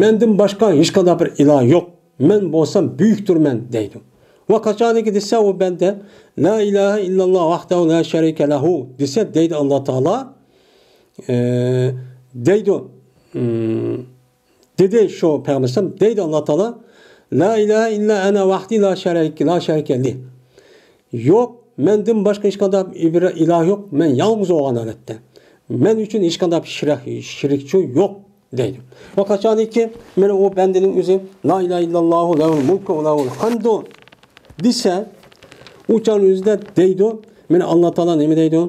مەندىن باشقا ھېچقانداق بىر ئىلاھ يوق. مەن بولسام بۈيۈكتۈرمەن دەيدۇ. ۋە قاچانكى دېسە ئۇ بەندە، لا ئىلاھە ئىللاللا ۋەھدەھۇ لا شەرىكە لەھۇ دېسە دەيدۇ ئاللا تائالا. ئە، دەيدۇ. ئىم، دېدى شۇ پەيغەمبەر ئەلەيھىسسالام، دەيدۇ ئاللا تائالا، لا ئىلاھە ئىللا ئەنە ۋەھدى لا شەرىكە، لا شەرىكە لى. يوق، مەندىن باشقا ھېچقانداق بىر ئىلاھ يوق، مەن يالغۇز بولغان ھالەتتە. مەن ئۈچۈن ھېچقانداق بىر شېرىك، شېرىكچى يوق دەيدۇ. ۋە قاچانكى مانا ئۇ بەندىنىڭ ئۆزى لا ئىلاھە ئىللاللاھۇ لەھۇل مۇلكۇ ۋە لەھۇل ھەمدۇ دېسە، ئۇ چاغنىڭ ئۆزىدە دەيدۇ، مانا ئاللا تائالا نېمە دەيدۇ؟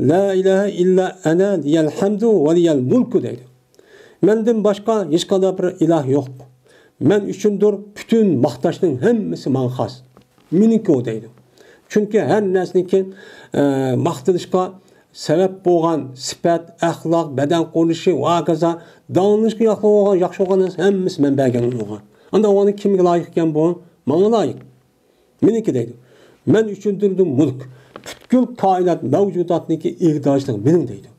لا ئىلاھە ئىللا ئەنە لىيەل ھەمدۇ ۋە لىيەل مۇلكۇ دەيدۇ. مەندىن باشقا ھېچقانداق بىر ئىلاھ يوق. مەن ئۈچۈندۇر پۈتۈن ماختاشنىڭ ھەممىسى ماڭا خاس. مېنىڭكى ئۇ دەيدۇ. چۈنكى ھەر نەرسىنىڭكى، ئە، ماختىنىشقا سەۋەب بولغان سۈپەت، ئەخلاق، بەدەن قۇرۇلۇشى ۋە ھاكازا داڭلىنىشقا ياخشى بولغان، ياخشى بولغان نەرسە ھەممىسى مەن بەرگەن ئۇنىڭغا. ئانداق بولغاندا كىمگە لايىق ئىكەن بۇ؟ ماڭا لايىق. مېنىڭكى دەيدۇ. مەن ئۈچۈندۇر مۇلك. پۈتكۈل كائىنات مەۋجۇداتنىڭكى ئىگىدارچىلىقى مېنىڭ دەيدۇ.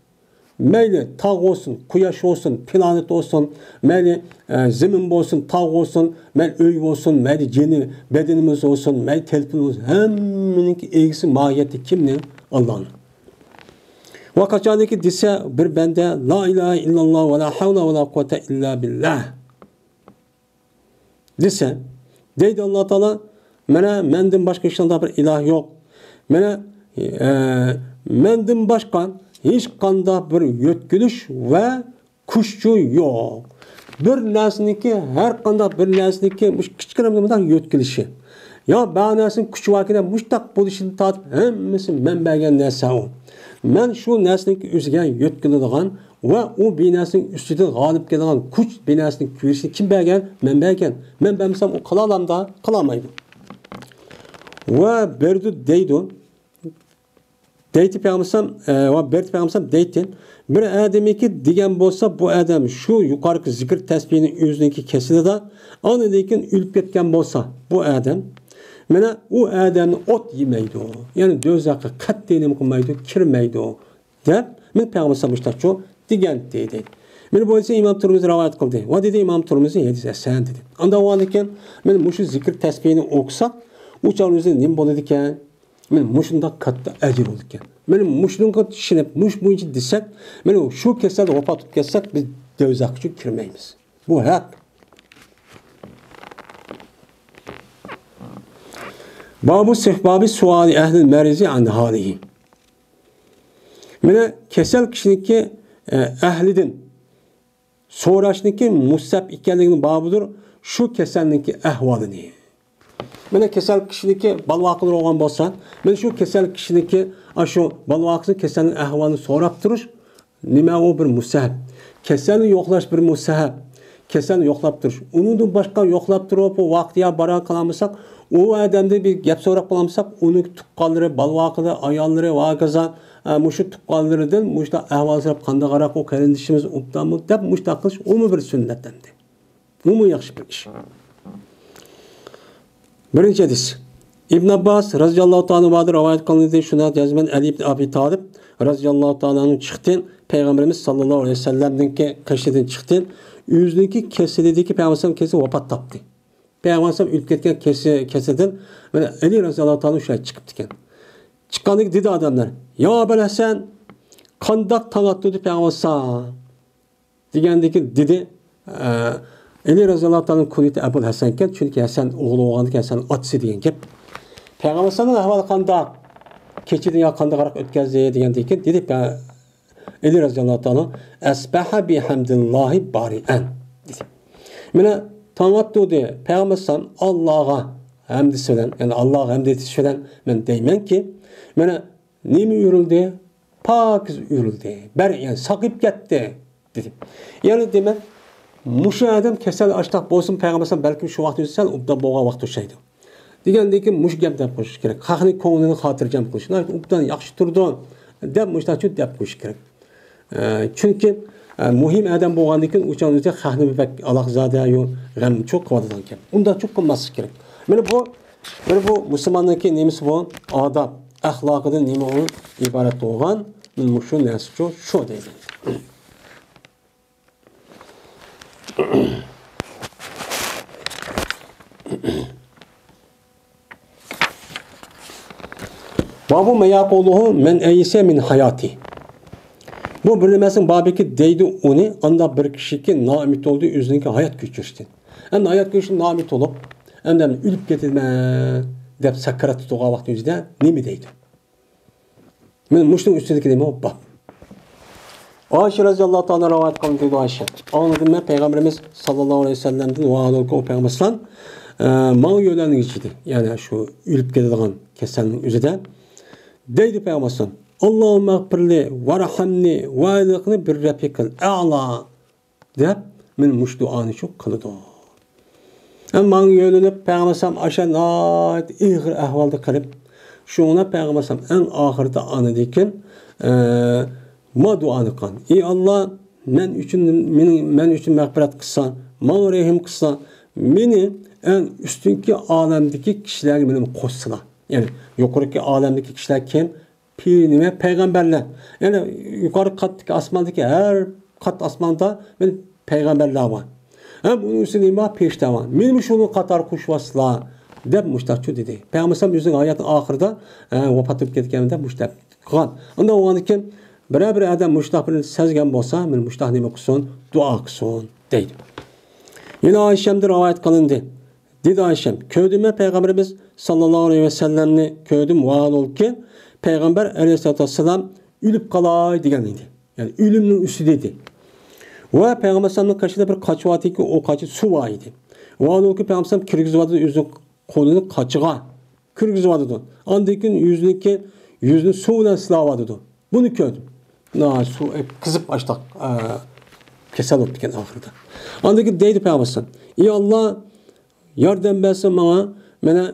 مەيلى تاغ بولسۇن، قۇياش بولسۇن، پلانېت بولسۇن، مەيلى، ئە، زېمىن بولسۇن، تاغ بولسۇن، مەيلى ئۆي بولسۇن، مەيلى جېنى، بەدىنىمىز بولسۇن، مەيلى تېلېفون بولسۇن، ھەممىنىڭكى ئىگىسى ماھىيەتتە كىمنىڭ؟ ئاللانىڭ. ۋە قاچانكى دېسە بىر بەندە، لا ئىلاھە ئىللاللا ۋە لا ھەۋلە ۋە لا قۇۋۋەتە ئىللا بىللا دېسە، دەيدۇ ئاللا تائالا، مانا مەندىن باشقا ھېچقانداق بىر ئىلاھ يوق. مانا، ئە، مەندىن باشقا ھېچقانداق بىر يۆتكىلىش ۋە كۈچچى يوق. بىر نەرسىنىڭكى، ھەر قانداق بىر نەرسىنىڭكى مۇشۇ كىچىككىنە مۇنداق يۆتكىلىشى. يا بەزى نەرسىنىڭ كۈچى باركەن، مۇشۇنداق بولۇشىدىن تارتىپ ھەممىسى مەن بەرگەن نەرسە ئۇ. مەن شۇ نەرسىنىڭكى ئۆزىگە يۆتكىلىدىغان ۋە ئۇ بىنەسىنىڭ ئۈستىدىن غالىب كېلىدىغان كۈچ بىنەسىنىڭ كۈرىشىنى كىم بەرگەن؟ مەن بەرگەن. مەن بەرمىسەم ئۇ قىلالامدا؟ قىلالمايدۇ. ۋە بېرىدۇ دەيدۇ. دەيتتى پەيغەمبەر، ئە، ۋە بېرىتتى پەيغەمبەر دەيتتى. بىر ئادەمكى دېگەن بولسا، بۇ ئادەم شۇ يۇقىرىقى زىكىر تەسبىھنى ئۆزىنىڭكى كېسىلىدە، ئاندىن كېيىن ئۆلۈپ كەتكەن بولسا، بۇ ئادەم، مانا ئۇ ئادەمنى ئوت يېمەيدۇ. يەنى دوزاخقا قەتئىي نېمە قىلمايدۇ، كىرمەيدۇ، دەپ، مانا پەيغەمبەر مۇشتاقچۇ دېگەنتى، دەيدۇ. مانا بۇ ھەدىسنى ئىمام تۇرمۇزى رىۋايەت قىلدى. ۋە دېدى ئىمام تۇرمۇزى، ھەدىس ھەسەن، دېدى. ئاندىن ئۇنىڭدىن كېيىن، مانا مۇشۇ زىكىر تەسبىھنى ئوقۇساق، ئۇ چاغدا ئۆزى نېمە بولىدىكەن؟ مانا مۇشۇنداق كاتتا ئەجىر بولىدىكەن. مانا مۇشۇنىڭغا ئىشىنىپ، مۇشۇ بويىچە دېسەك، مانا شۇ كېسەلدە ۋاپات بولۇپ كەتسەك، بىز دوزاخقا كىرمەيمىز. بۇ ھەق. بابۇ سىف-، بابى سوئالى ئەھلىل مەرىزى ئەن ھالىھى. مانا كېسەل كىشىنىڭكى، ئە، ئەھلىدىن سوراشنىڭكى مۇستەھەب ئىكەنلىكىنىڭ بابىدۇر، شۇ كېسەلنىڭكى ئەھۋالىنى. مانا كېسەل كىشىنىڭكى بالىۋاقىلىرى بولغان بولسا، مانا شۇ كېسەل كىشىنىڭكى، ئاشۇ بالىۋاقىسى كېسەلنىڭ ئەھۋالىنى سوراپ تۇرۇش، نېمە ئۇ بىر مۇستەھەب. كېسەلنى يوقلاش بىر مۇستەھەب. كېسەلنى يوقلاپ تۇرۇش. ئۇنىڭدىن باشقا يوقلاپ تۇرۇپ، ئۇ ۋاقتىدا بارا قىلالمىساق، ئۇ ئادەمدىن بىر گەپ سوراپ قالالمىساق، ئۇنىڭ تۇغقانلىرى، بالىۋاقىلىرى، ئاياللىرى ۋە ھاكازا، ئە، مۇشۇ تۇغقانلىرىدىن مۇشۇنداق ئەھۋال سوراپ، قانداقراق ئۇ قېرىندىشىمىز ئوبدانمۇ دەپ مۇشۇنداق قىلىش، ئۇمۇ بىر سۈننەت ئەمدى. بۇمۇ ياخشى بىر ئىش. بىرىنچى ھەدىس. ئىبن ئابباس رازىياللاھۇ تائالا ئەنھۇدىن رىۋايەت قىلىندى، شۇنداق يازىمەن، ئەلى ئىبن ئەبى تالىپ رازىياللاھۇ تائالا ئەنھۇ چىقتى، پەيغەمبىرىمىز ساللاللاھۇ ئەلەيھى ۋەسەللەمنىڭكى قېشىدىن چىقتى، ئۆزىنىڭكى كېسىلىدىكى پەيغەمبەر كېسىلى ۋاپات تاپتى. پەيغەمبەر ئۆلۈپ كەتكەن كېسى-، كېسىدىن مانا ئەلى رازىياللاھۇ تائالا شۇ چىقىپتىكەن. چىققاندىن كېيىن دېدى ئادەملەر، يا ئەبەل ھەسەن، قانداق تاڭ ئاتتۇردى پەيغەمبەر؟ دېگەندىن كېيىن دېدى، ئە، ئەلى رازىياللاھۇ تائالا كۇنيىتى ئەبۇل ھەسەنكەن، چۈنكى ھەسەن ئوغلى بولغاندىكىن ھەسەن ئاتىسى دېگەن گەپ. پەيغەمبەر ئەلەيھىسسالامنىڭ ئەھۋالى قانداق؟ كېچىنى يا قانداقراق ئۆتكەزدى دېگەندىن كېيىن دېدى، پە-، ئەلى رازىياللاھۇ تائالا، ئەسبەھە بىھەمدىللاھى بارىئەن دېدى. مانا تاڭ ئاتتۇردى، پەيغەمبەر ئەلەيھىسسالام ئاللاغا ھەمدىسى بىلەن، يەنى ئاللاغا ھەمد ئېيتىش بىلەن مەن دەيمەنكى، مانا نېمە ئۆرۈلدى؟ پاكىز ئۆرۈلدى. بەر-، يەنى ساقىيىپ كەتتى، دېدى. يەنى دېمەك، مۇشۇ ئادەم كېسەل ئاشتاق بولسىمۇ، پەيغەمبەر ئەلەيھىسسالام بەلكىم شۇ ۋاقىت ئۆزى سەل ئوبدان بولغان ۋاقىت ئوخشايدۇ. دېگەندىن كېيىن مۇشۇ گەپ دەپ قويۇش كېرەك. خەقنىڭ كۆڭلىنى خاتىرجەم قىلىش. ناھايىتى ئوبدان، ياخشى تۇرىدۇ، دەپ مۇشۇنداق دەپ قويۇش كېرەك. ئە، چۈنكى، ئە، مۇھىم ئادەم بولغاندىن كېيىن ئۇ چاغ ئۆزى خەقنى بەك ئالاقزادە، يو، غەمچۇ قىلىۋاتىدىغان گەپ. ئۇنداقچۇ قىلماسلىق كېرەك. مانا بۇ، مانا بۇ مۇسۇلماننىڭكى نېمىسى بۇ؟ ئاداب، ئەخلاقىدىن نېمە ئۇ ئىبارەت بولغان؟ مانا مۇشۇ نەرسىچۇ، شۇ دەيدۇ. بابۇ ما يەقۇلۇھۇ مەن ئەيسە مىن ھاياتى. بۇ بىر نېمىسىنىڭ بابىكى دەيدۇ ئۇنى، ئانداق بىر كىشىكى نائۈمىد بولدى ئۆزىنىڭكى ھايات كۆچۈرۈشتىن. ئەمدى ھايات كۆچۈرۈشتىن نائۈمىد بولۇپ، ئەمدى ئۆلۈپ كېتىمەن دەپ سەكراتتا تۇرغان ۋاقتى ئۆزىدە نېمە دەيدۇ؟ مانا مۇشۇنىڭ ئۈستىدىكى نېمە باب. ئائىشە رەزىياللاھۇ تائالا رىۋايەت قىلىدۇ، دەيدۇ ئائىشە. ئاڭلىدىم مەن پەيغەمبىرىمىز ساللاللاھۇ ئەلەيھى ۋەسەللەمدىن، ۋاھالۇكى ئۇ پەيغەمبەر ئەلەيھىسسالام، ئە، ماڭا يۆلەنگۈچىدى. يەنى شۇ ئۆلۈپ كېتىدىغان كېسەلنىڭ ئۆزىدە. دەيدۇ پەيغەمبەر ئەلەيھىسسالام، ئاللاھۇممە ئىغفىرلى ۋەرھەمنى ۋەلىقنى بىر رەفىقىل ئەلا. دەپ، مانا مۇشۇ دۇئانى شۇ قىلىدۇ. ئەمما ماڭا يۆلىنىپ، پەيغەمبەر ئەلەيھىسسالام ئاشۇ ناھايىتى ئېغىر ئەھۋالدا قېلىپ، شۇڭا پەيغەمبەر ئەلەيھىسسالام ئەڭ ئاخىرىدا ئانىدىكىن، ئە، ما دۇئانى قىلغان. ئى ئاللا، مەن ئۈچۈن، مېنىڭ، مەن ئۈچۈن مەغپىرەت قىلسا، ماڭا رەھىم قىلسا، مېنى ئەڭ ئۈستۈنكى ئالەمدىكى كىشىلەرگە مېنى قوشسىلا. يەنى يۇقىرىقى ئالەمدىكى كىشىلەر كىم؟ پى-، نېمە، پەيغەمبەرلەر. يەنى يۇقىرى قاتتىكى ئاسماندىكى ھەر قات ئاسماندا مانا پەيغەمبەرلەر بار. ھەم ئۇنىڭ ئۈستىدە نېمە بار؟ پەرىشتە بار. مېنى مۇشۇنىڭ قاتارىغا قوشۇۋالسىلا، دەپ مۇشۇنداقچۇ دېدى. پەيغەمبەر ئەلەيھىسسالام ئۆزىنىڭ ھاياتىنىڭ ئاخىرىدا، ئە، ۋاپات بولۇپ كەتكەندە مۇشۇنداق قىلغان. ئۇنداق بولغاندىن كېيىن بىرەر بىر ئادەم مۇشۇنداق بىر سەزگەن بولسا، مانا مۇشۇنداق نېمە قىلسۇن؟ دۇئا قىلسۇن، دەيدۇ. يەنە ئائىشەمدىن رىۋايەت قىلىندى. دېدى ئائىشەم، كۆردۈممەن پەيغەمبىرىمىز ساللاللاھۇ ئەلەيھى ۋەسەللەمنى كۆردۈم، ۋاھالۇكى پەيغەمبەر ئەلەيھىسسالاتۇ ۋەسسالام ئۆلۈپ قالاي دېگەن ئىدى. يەنى ئۆلۈمنىڭ ئۈستىدە ئىدى. ۋە پەيغەمبەر ئەلەيھىسسالامنىڭ قېشىدا بىر قاچا بار ئىدىكى، ئۇ قاچىدا سۇ بار ئىدى. ۋاھالۇكى پەيغەمبەر ئەلەيھىسسالام كىرگۈزۈۋاتىدۇ ئۆزىنىڭ قولىنى قاچىغا. كىرگۈزۈۋاتىدۇ. ئاندىن كېيىن يۈزىنىڭكى، يۈزىنى سۇ بىلەن سىلاۋاتىدۇ. بۇنى كۆردۈم. ناھايىتى سۇ قىزىپ ئاشتاق، ئە، كېسەل بوپتىكەن ئاخىرىدا. ئاندىن كېيىن دەيدۇ پەيغەمبەر ئەلەيھىسسالام، ئى ئاللا، ياردەم بەرسە ماڭا، مانا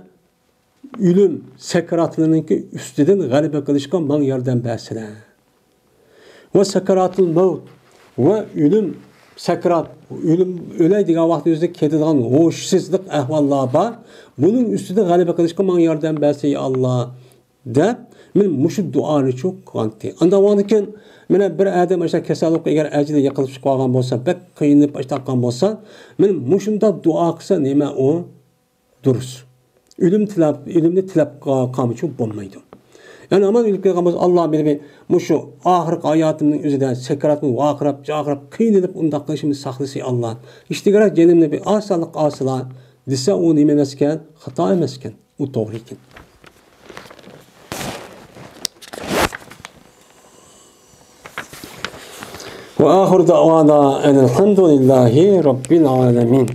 ئۆلۈم سەكراتلىرىنىڭكى ئۈستىدىن غەلىبە قىلىشقا ماڭا ياردەم بەرسىلە. ۋە سەكراتۇل مەۋت ۋە ئۆلۈم، سەكرات، ئۆلۈم، ئۆلەي دېگەن ۋاقتى ئۆزىدە كېتىدىغان ھوشسىزلىق ئەھۋاللار بار. بۇنىڭ ئۈستىدە غەلىبە قىلىشقا ماڭا ياردەم بەرسە، يا ئاللا، دەپ، مەن مۇشۇ دۇئانى قىلغانتى. ئاندىن كېيىن مانا بىر ئادەم ئاشۇ كېسەللىككە ئەگەر ئەجىلى يېقىنلىشىپ قالغان بولسا، بەك قىينىلىپ ئاشتاققان بولسا، مەن مۇشۇنداق دۇئا قىلسا نېمە ئۇ؟ دۇرۇس. ئۆلۈم تىلەپ، ئۆلۈمنى تىلەپ قا-، قالمىچۇ بولمايدۇ. يەنى ھامان ئۆلۈپ كەلگەن بولسا، ئاللا مېنى مۇشۇ ئاخىرقى ھاياتىمنىڭ ئۆزىدە سەكراتنى ۋارقىراپ، جارقىراپ، قىينىلىپ ئۇنداق قىلىشىمنى ساقلىسى ئاللا. ئىشتىگىرەك جېنىمنى بىر ئاسانلىق ئالسىلا دېسە، ئۇ نېمە ئەمەسكەن؟ خاتا ئەمەسكەن. ئۇ توغرا ئىكەن. وآخر دعوانا أن الحمد لله رب العالمين.